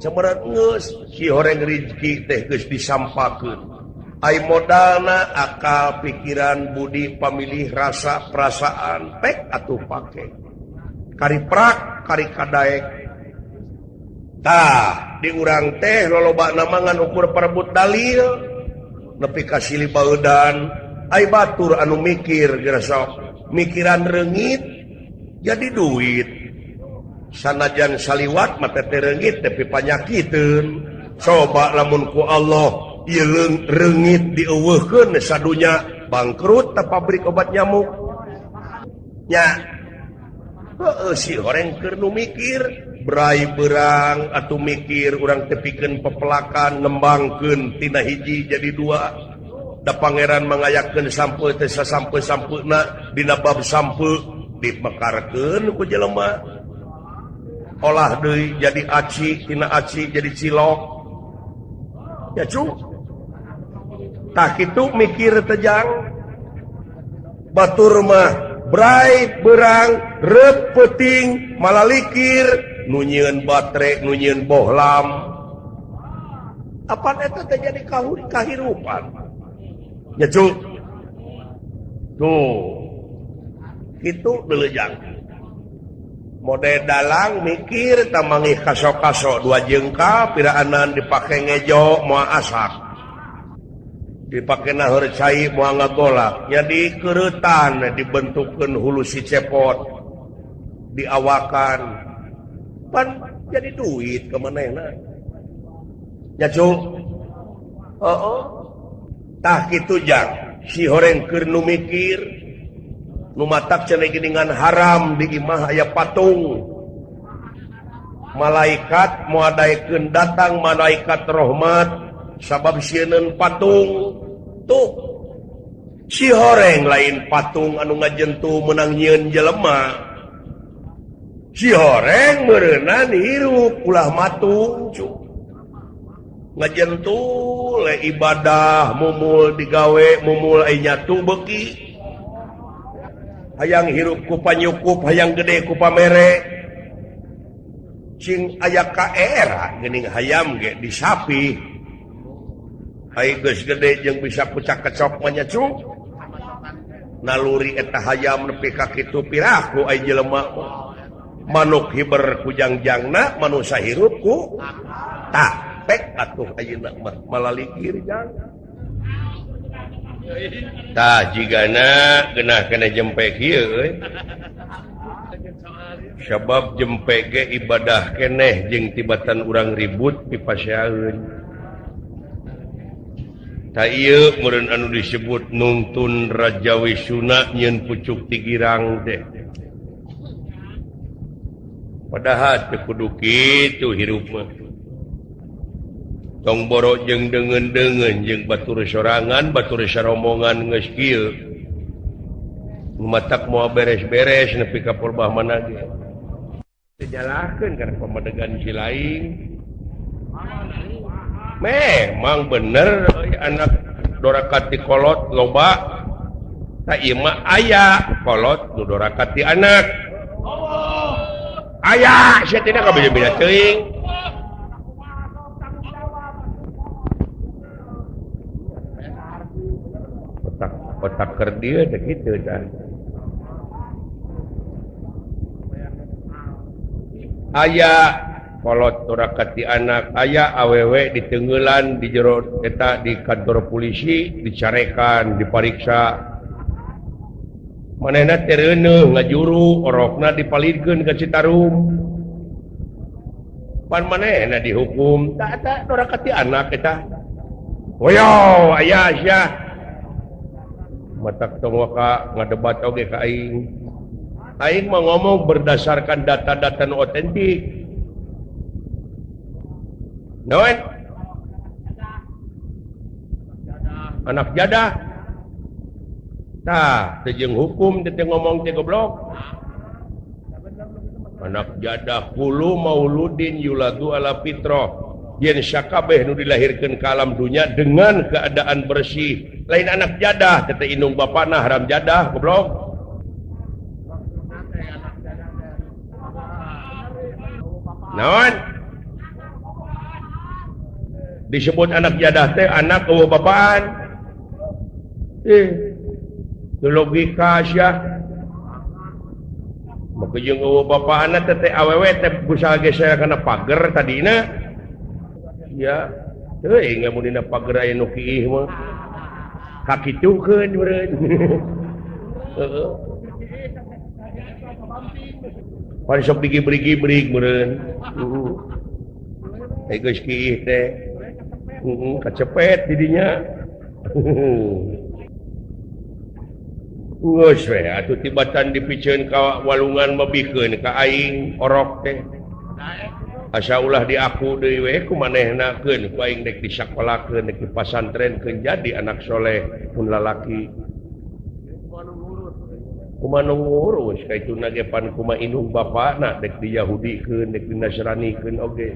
Cemerat geus si horeng rizki teh geus disampahkeun. Ai modalna akal pikiran budi pamilih rasa perasaan pek atuh pake. Kari prak kari kadaek. Tah di urang teh lolobana mah ngan ukur perebut dalil nepi ka silih baeudan. Ai batur anu mikir geura mikiran reungit jadi duit. Sanajan saliwat mah teh reungit tapi panyakiteun. Coba lamun ku Allah ieu reungit dieuweuhkeun sadunya bangkrut ta pabrik obat nyamuk. Nya heueuh si horeng keur nu mikir brai berang atuh mikir urang tepikeun pepelakan ngembangkeun tina hiji jadi dua. Da pangeran mangayakeun sampe teh sasampe-sampena dina bab sampe dimekarkeun ku jelema. Olah deui jadi aci tina aci jadi cilok. Ya cu. Tah kitu mikir tejang. Batur mah brai berang reup peuting malalikir nu nyieun batre nu nyieun bohlam. Apan eta teh jadi kahirupan. Ya cu. Tuh. Kitu deulejang. Mode dalang mikir tamangih kaso-kaso dua jengkal piraanan dipake ngejo moal asak. Dipake naheur cai moal ngagolak. Jadi keuretan dibentukkeun hulu si Cepot. Diawakan. Pan jadi duit ka manehna. Nya cu. Heeh. Tah kitu jang si horeng keur nu mikir nu matak cenah geuningan haram di imah aya patung. Malaikat moal daekeun datang malaikat rahmat sabab sieun patung. Tuh si horeng lain patung anu ngajentu meunang nyieun jelema. Si horeng meureunan hirup ulah matung cu. Ngajentu le ibadah mumul digawe mumul ai nyatu beuki. Hayang hirup ku panyukup hayang gede ku pamere. Cing aya ka era geuning hayam ge disapi. Ai geus gede jeung bisa pucak kecok mah nya cu. Naluri eta hayam nepi ka kitu piraku ai jelema. Manuk hiber ku jangjangna manusa hirup ku tah pek atuh ayeuna mah malalikir jang. Tah jigana geunah kana jempe kieu euy. Sabab jempe ge ibadah keneh jeung tibatan urang ribut pipaseaeun. Tah ieu meureun anu disebut nungtun Raja Wisuna nyieun pucuk ti girang teh. Padahal teu kudu kitu hirup mah. Tong boro jeung deungeun-deungeun jeung batur sorangan, batur saromongan geus kieu. Matak moal beres-beres nepi ka porbah mana ge. Dijalahkeun kana pamadegan si lain. Memang bener euy anak doraka ti kolot loba. Tak ieu mah aya kolot nu doraka ti anak. Aya sia teh kabeda-beda teuing. Otak otak keur dieu teh kitu tah. Aya kolot doraka ti anak, aya awewe ditenggelan di jero eta di kantor polisi dicarekan, dipariksa. Manehna teh reuneuh ngajuru orokna dipalidkeun ka Citarum. Pan manehna dihukum, tah eta doraka ti anak eta. Hoyo aya sia. Matak tong waka ngadebat oge ka aing. Aing mah ngomong berdasarkan data-data nu otentik. Naon? Anak jadah. Tah, teu jeung hukum teh ngomong teh goblok. Anak jadah kulu mauludin yuladu ala fitrah. Yen sakabeh nu dilahirkeun ka alam dunya dengan keadaan bersih. Lain anak jadah teh indung bapana haram jadah goblok. Naon? Disebut anak jadah teh anak eueuh bapaan. Logika sia. Maka jeung eueuh bapaanna teh teh awewe teh busa geser kana pager tadina. Ya, teuing mun dina pager aya nu kiih mah. Kakitukeun meureun. Heeh. Pan sok digibrig-gibrig meureun. Heeh. Geus kiih teh. Heeh, kacepet di dinya. Geus we atuh tibatan dipiceun ka walungan mabikeun ka aing orok teh. Asa ulah diaku deui we ku manehna keun ku aing dek disakolakeun dek dipasantrenkeun jadi anak soleh mun lalaki. Kumaha nu ngurus ka ituna ge pan kumaha indung bapana dek di Yahudikeun dek di Nasranikeun oge.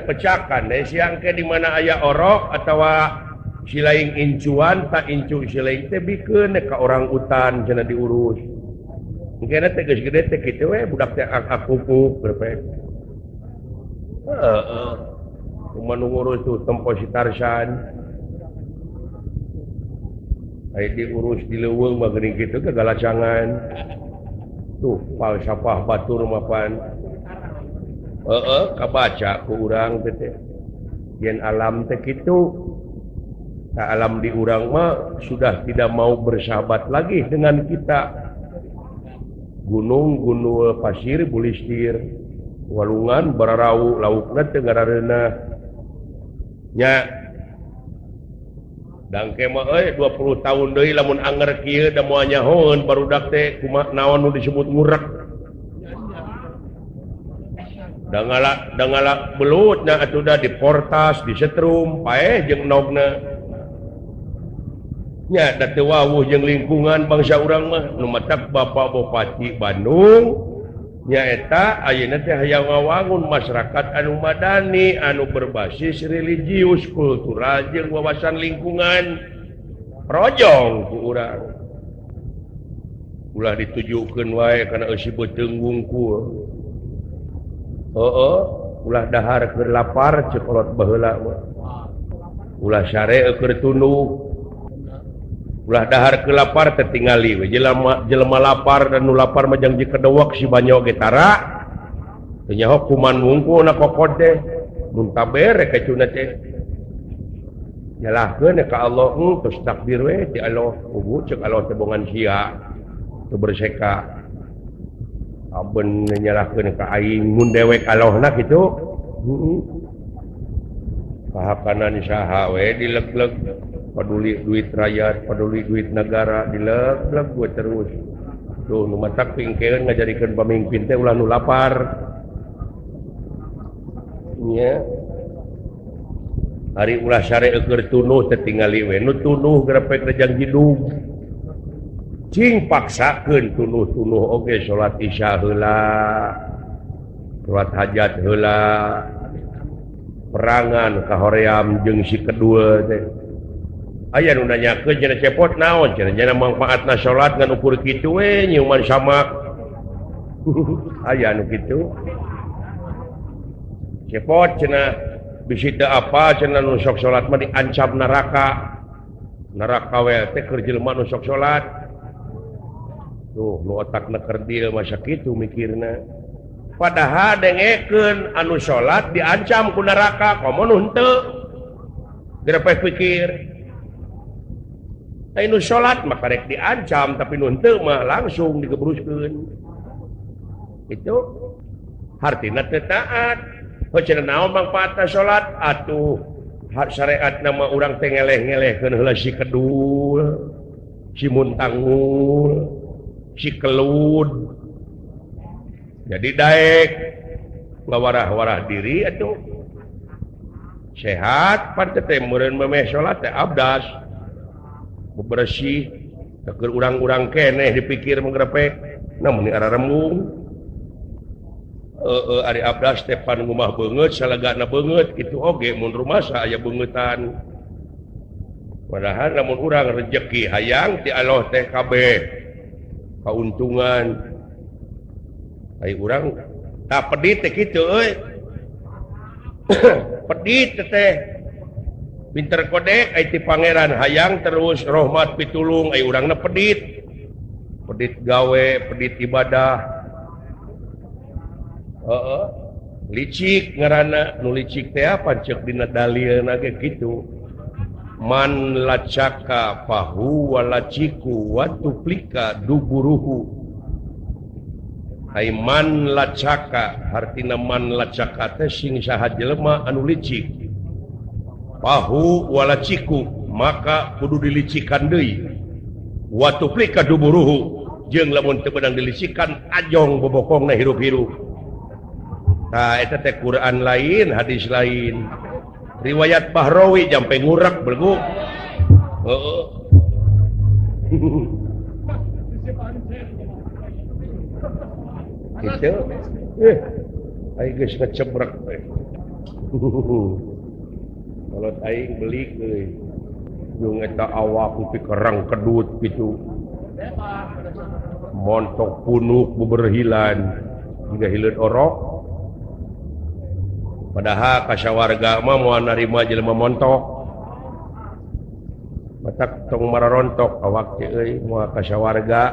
Pecakan deh siang ke di mana aya orok atawa silaing incuan tak incu silaing teh bikeun ka orang utan cenah diurus. Engkena teh geus gede teh kitu we budak teh akupuk berpe. Heeh. Kumaha nu ngurus tuh tempo si Tarsan. Aya diurus di leuweung mah geuning kitu kagalacangan. Tuh falsafah batur mah pan. Heeh, kabaca ku urang teh teh. Yen alam teh kitu. Nah, alam di urang mah sudah tidak mau bersahabat lagi dengan kita. Gunung gunul pasir bulistir, walungan bararau laukna teu ngarareunah. Nya dangke mah euy 20 tahun deui lamun anger kieu da moal nyahoeun barudak teh kumaha naon nu disebut ngurek. Da ngalak belutna atuh da diportas, disetrum, paeh jeung endogna. Nya da teu wawuh jeung lingkungan bangsa urang mah nu matak Bapak Bupati Bandung nyaeta ayeuna teh hayang ngawangun masyarakat anu madani anu berbasis religius kultural jeung wawasan lingkungan. Rojong ku urang. Ulah ditujukeun wae kana eusi beuteung wungkul. Heeh, ulah dahar keur lapar ceuk kolot baheula mah. Ulah sare keur tunduh. Ulah dahar ke lapar tertingali we jelema jelema lapar dan nu lapar mah jang dikedewek si banyo ge tara. Teu nyaho kuman wungkul na kokod teh mun tabere ka cuna teh. Nyalahkeun ka Allah terus takdir we ti Allah kubu ceuk Allah teh bongan sia teu berseka. Aben nyalahkeun ka aing mun dewek Allahna kitu. Heeh. Pahakanan saha we dileg-leg peduli duit rakyat, peduli duit negara, dileg-leg gue terus. Tuh nu matak pingkeun ngajadikeun pamimpin teh ulah nu lapar. Nya. Ari ulah sare keur tunuh teh tingali we nu tunuh grepek rejang hidung. Cing paksakeun tunuh-tunuh oge salat isya heula. Salat hajat heula. Perangan kahoream jeung si kedua teh. Aya nu nanyakeun cenah cepot naon cenah cenah mangfaatna salat ngan ukur kitu we nyiuman samak. Aya nu kitu. Cepot cenah bisi teu apa cenah nu sok salat mah diancam neraka. Neraka we teh keur jelema nu sok salat. Tuh nu otakna kerdil masa kitu mikirna. Padahal dengekeun anu salat diancam ku neraka komo nu henteu. Gerepeh pikir. Ai nu salat mah karek diancam tapi nu henteu mah langsung digebruskeun. Itu hartina teu taat. Heuh cenah naon mangfaatna salat atuh syariatna mah urang teh ngeleh-ngelehkeun heula si kedul, si muntangul, si kelud. Jadi daek ngawarah-warah diri atuh. Sehat pan teh meureun memeh salat teh abdas. Bebersih keur urang-urang keneh dipikir menggrepek namun ni ararembung. Ari abdas teh pan ngumah beungeut salagana beungeut kitu oge mun rumasa aya beungeutan. Padahal lamun urang rejeki hayang ti Allah teh kabeh kauntungan. Ai urang tah pedit teh kitu euy. Pedit teh pinter kodek ai ti pangeran hayang terus rahmat pitulung ai urangna pedit. Pedit gawe, pedit ibadah. Heeh. Licik ngaranna nu licik teh apa ceuk dina dalilna ge kitu. Man lacaka fahuwa laciku wa tuplika duburuhu. Ai man lacaka hartina man lacaka teh sing saha jelema anu licik. Fahu walaciku maka kudu dilicikan deui. Wa tuplika duburuhu jeung lamun teu beunang dilicikan ajong bobokongna hirup-hirup. Nah, eta teh Quran lain, hadis lain. Riwayat Bahrawi jampe ngurek belgu. Heeh. Kitu. Aing geus ngecebrek teh. Kalau aing belik euy. Jeung eta awak ku kerang kedut kitu. Montok punuk beberhilan hingga hileud orok. Padahal kasawarga mah moal narima jelema montok. Matak tong mararontok awak teh euy moal kasawarga.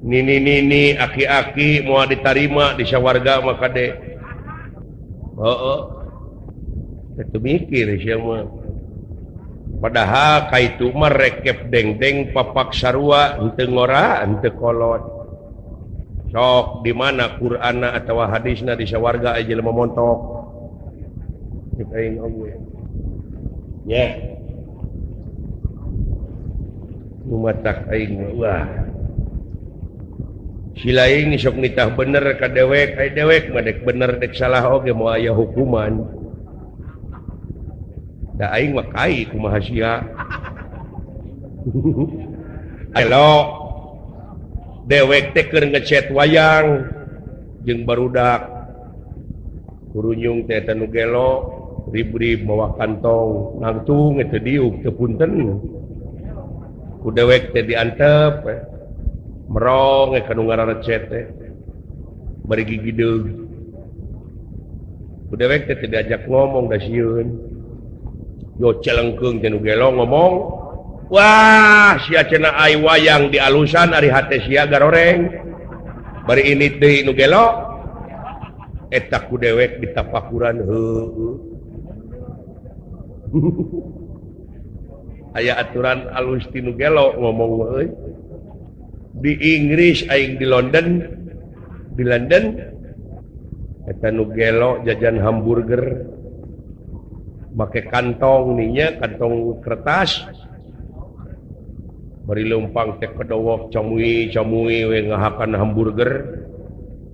Nini-nini aki-aki moal ditarima di sawarga mah kade. Heeh. Teu mikir sia mah. Padahal kaitu mah rekep dengdeng papak sarua henteu ngora henteu kolot. Sok di mana Qur'anna atawa hadisna di sawarga aya jelema montok. Cek aing oge. Nya. Nu matak aing wah. Si lain sok nitah bener ka dewek, ai dewek mah dek bener dek salah oge moal aya hukuman. Da aing mah kai kumaha sia. Elo dewek teh keur ngecet wayang jeung barudak kurunyung teh eta nu gelo rib-rib mawa kantong nangtung eta diuk teu punten ku dewek teh diantep merong ka nu ngararecet teh bari gigideug ku dewek teh teu diajak ngomong da sieun yo celengkeung teh nu gelo ngomong. Wah sia cenah ai wayang di alusan ari hate sia garoreng bari ini deui nu gelo eta ku dewek ditapakuran heueuh. Aya aturan alus ti nu gelo ngomong euy. Di Inggris aing di London, di London eta nu gelo jajan hamburger make kantong ninya kantong kertas. Bari leumpang teh kedowok camui-camui we ngahakan hamburger.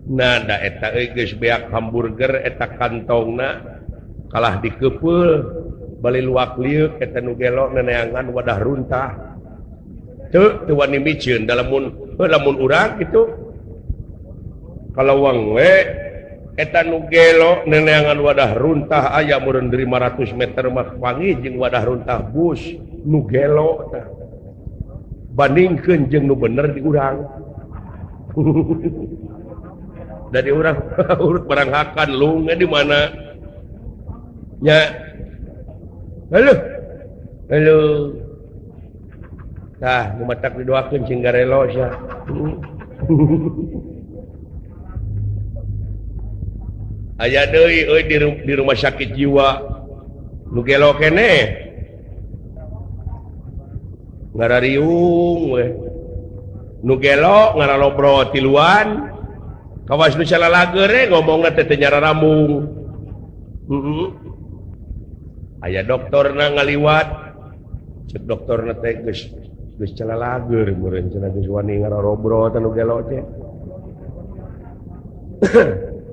Nah da eta euy geus beak hamburger eta kantongna kalah dikepeul bali luak lieuk eta nu gelo neneangan wadah runtah. Teu teu wani miceun da lamun urang kitu kalawang we Eta nu gelo neneangan wadah runtah aya meureun 500 meter mah panggih jeung wadah runtah bus nu gelo tah. Bandingkeun jeung nu bener di urang. Dari urang urut barang hakan lungnya di mana? Nya. Halo. Halo. Tah, nu matak didoakeun cing garelo sia. Aya deui euy di rumah sakit jiwa nu gelo keneh. Ngarariung we. Nu gelo ngaralobro tiluan. Kawas nu salalageur ngomongna teh teu nyararambung. Heeh. Aya doktorna ngaliwat. Cek doktorna teh geus geus calalageur meureun cenah geus wani ngararobro teh nu gelo teh.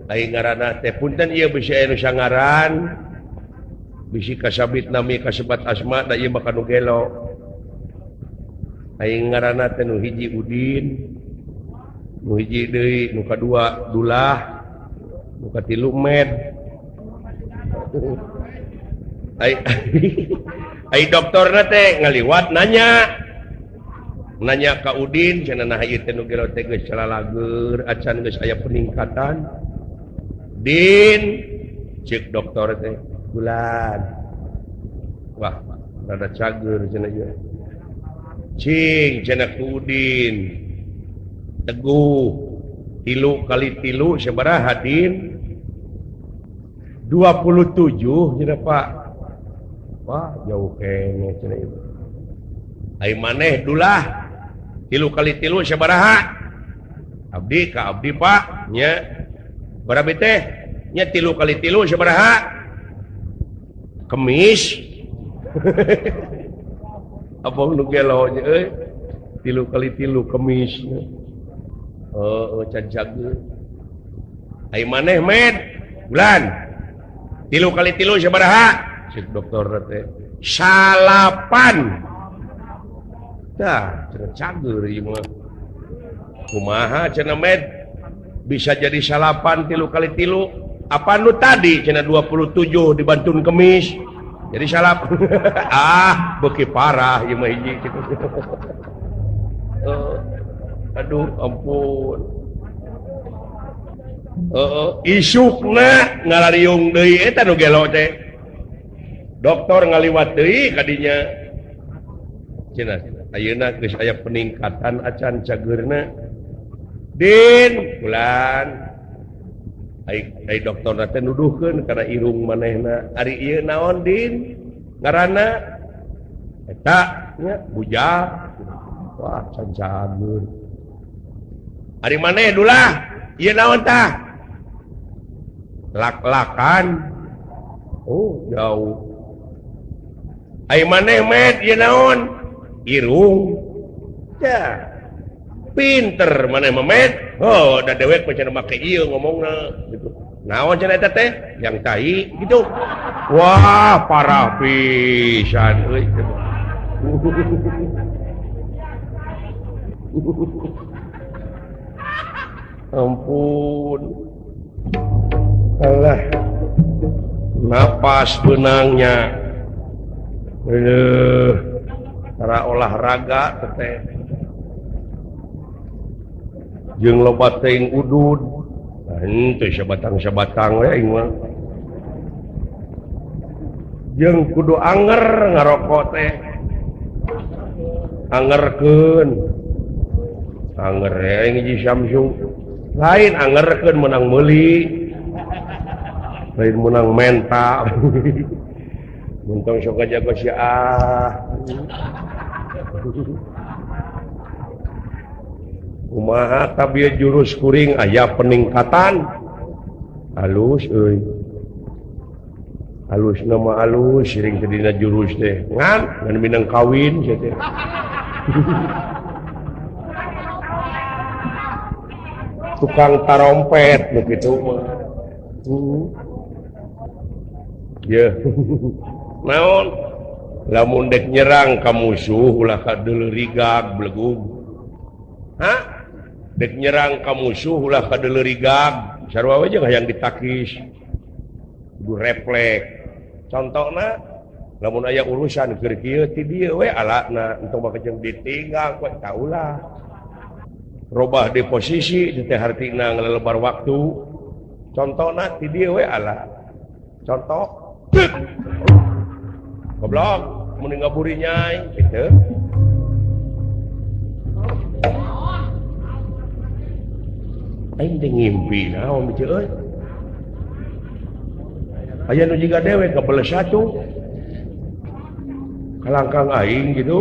Ai ngaranna teh punten ieu bisi aya nu sangaran. Bisi kasabit nami kasebat asma da ieu mah kanu gelo. Ai ngaranna teh nu hiji Udin, nu hiji deui, nu kadua Dulah, nu katilu Med. Ai ai doktorna teh ngaliwat nanya. Nanya ka Udin cenah nah ieu teh nu gelo teh geus calalageur acan geus aya peningkatan. Din cek doktor teh bulan. Wah, rada cager cenah ieu. Cing cenah ku Udin. Teguh 3 kali 3 sabaraha Din? 27 cenah Pak. Wah, jauh keneh cenah ieu. Ai maneh Dulah 3 kali 3 sabaraha? Abdi ka abdi Pak nya. Barabe teh nya 3 kali 3 sabaraha? Kemis. Apa nu gelo nya euy? 3 kali 3 kemis. Heuh can jago. Ai maneh Med? Bulan. 3 kali 3 sabaraha? Cek dokter teh. 9. Tah, cenah cager ieu mah. Kumaha cenah Med? Bisa jadi 9 3 kali 3. Apa nu tadi cenah 27 dibantun kemis. Jadi 9. Ah, beuki parah ieu mah hiji kitu. Aduh, ampun. Heeh, isukna ngalariung deui eta nu gelo teh. Dokter ngaliwat deui ka dinya. Cenah ayeuna geus aya peningkatan acan cageurna. Din bulan. Ai ai dokterna teh nuduhkeun kana irung manehna. Ari ieu naon Din? Ngaranna eta nya bujang. Wah, can cager. Ari maneh Dulah, ieu naon tah? Lak-lakan. Oh, jauh. Ai maneh Med, ieu naon? Irung. Ya. Pinter maneh mah Med. Oh, da dewek mah cenah make ieu ngomongna gitu. Naon cenah eta teh? Yang tai gitu. Wah, parah pisan euy. Ampun. Alah. Napas benangnya. Aduh. Cara olahraga teh. Jeung loba teuing udud. Henteu sabatang-sabatang we aing mah. Jeung kudu anger ngarokok teh. Angerkeun. Anger aing hiji Samsung. Lain angerkeun menang meuli. Lain menang menta. Muntong sok ngajago sia ah. Kumaha tabieu jurus kuring aya peningkatan. Halus euy. Halus nama halus siring teh dina jurus teh. Ngan ngan minang kawin sia teh. Tukang tarompet nu kitu mah. Ye. Naon? Lamun dek nyerang ka musuh ulah kadeuleu blegug. Hah? Dek nyerang ka musuh ulah kadeuleu rigag. Sarua we jeung hayang ditakis. Kudu refleks. Contona lamun aya urusan keur kieu ti dieu we alana entong make jeung ditinggal we taulah. Robah di posisi di teh hartina ngalelebar waktu. Contona ti dieu we ala. Contoh goblok mun ngaburi nyai kitu. Aing teh ngimpi naon bieu euy. Aya nu jiga dewe kabeles satu. Kalangkang aing gitu.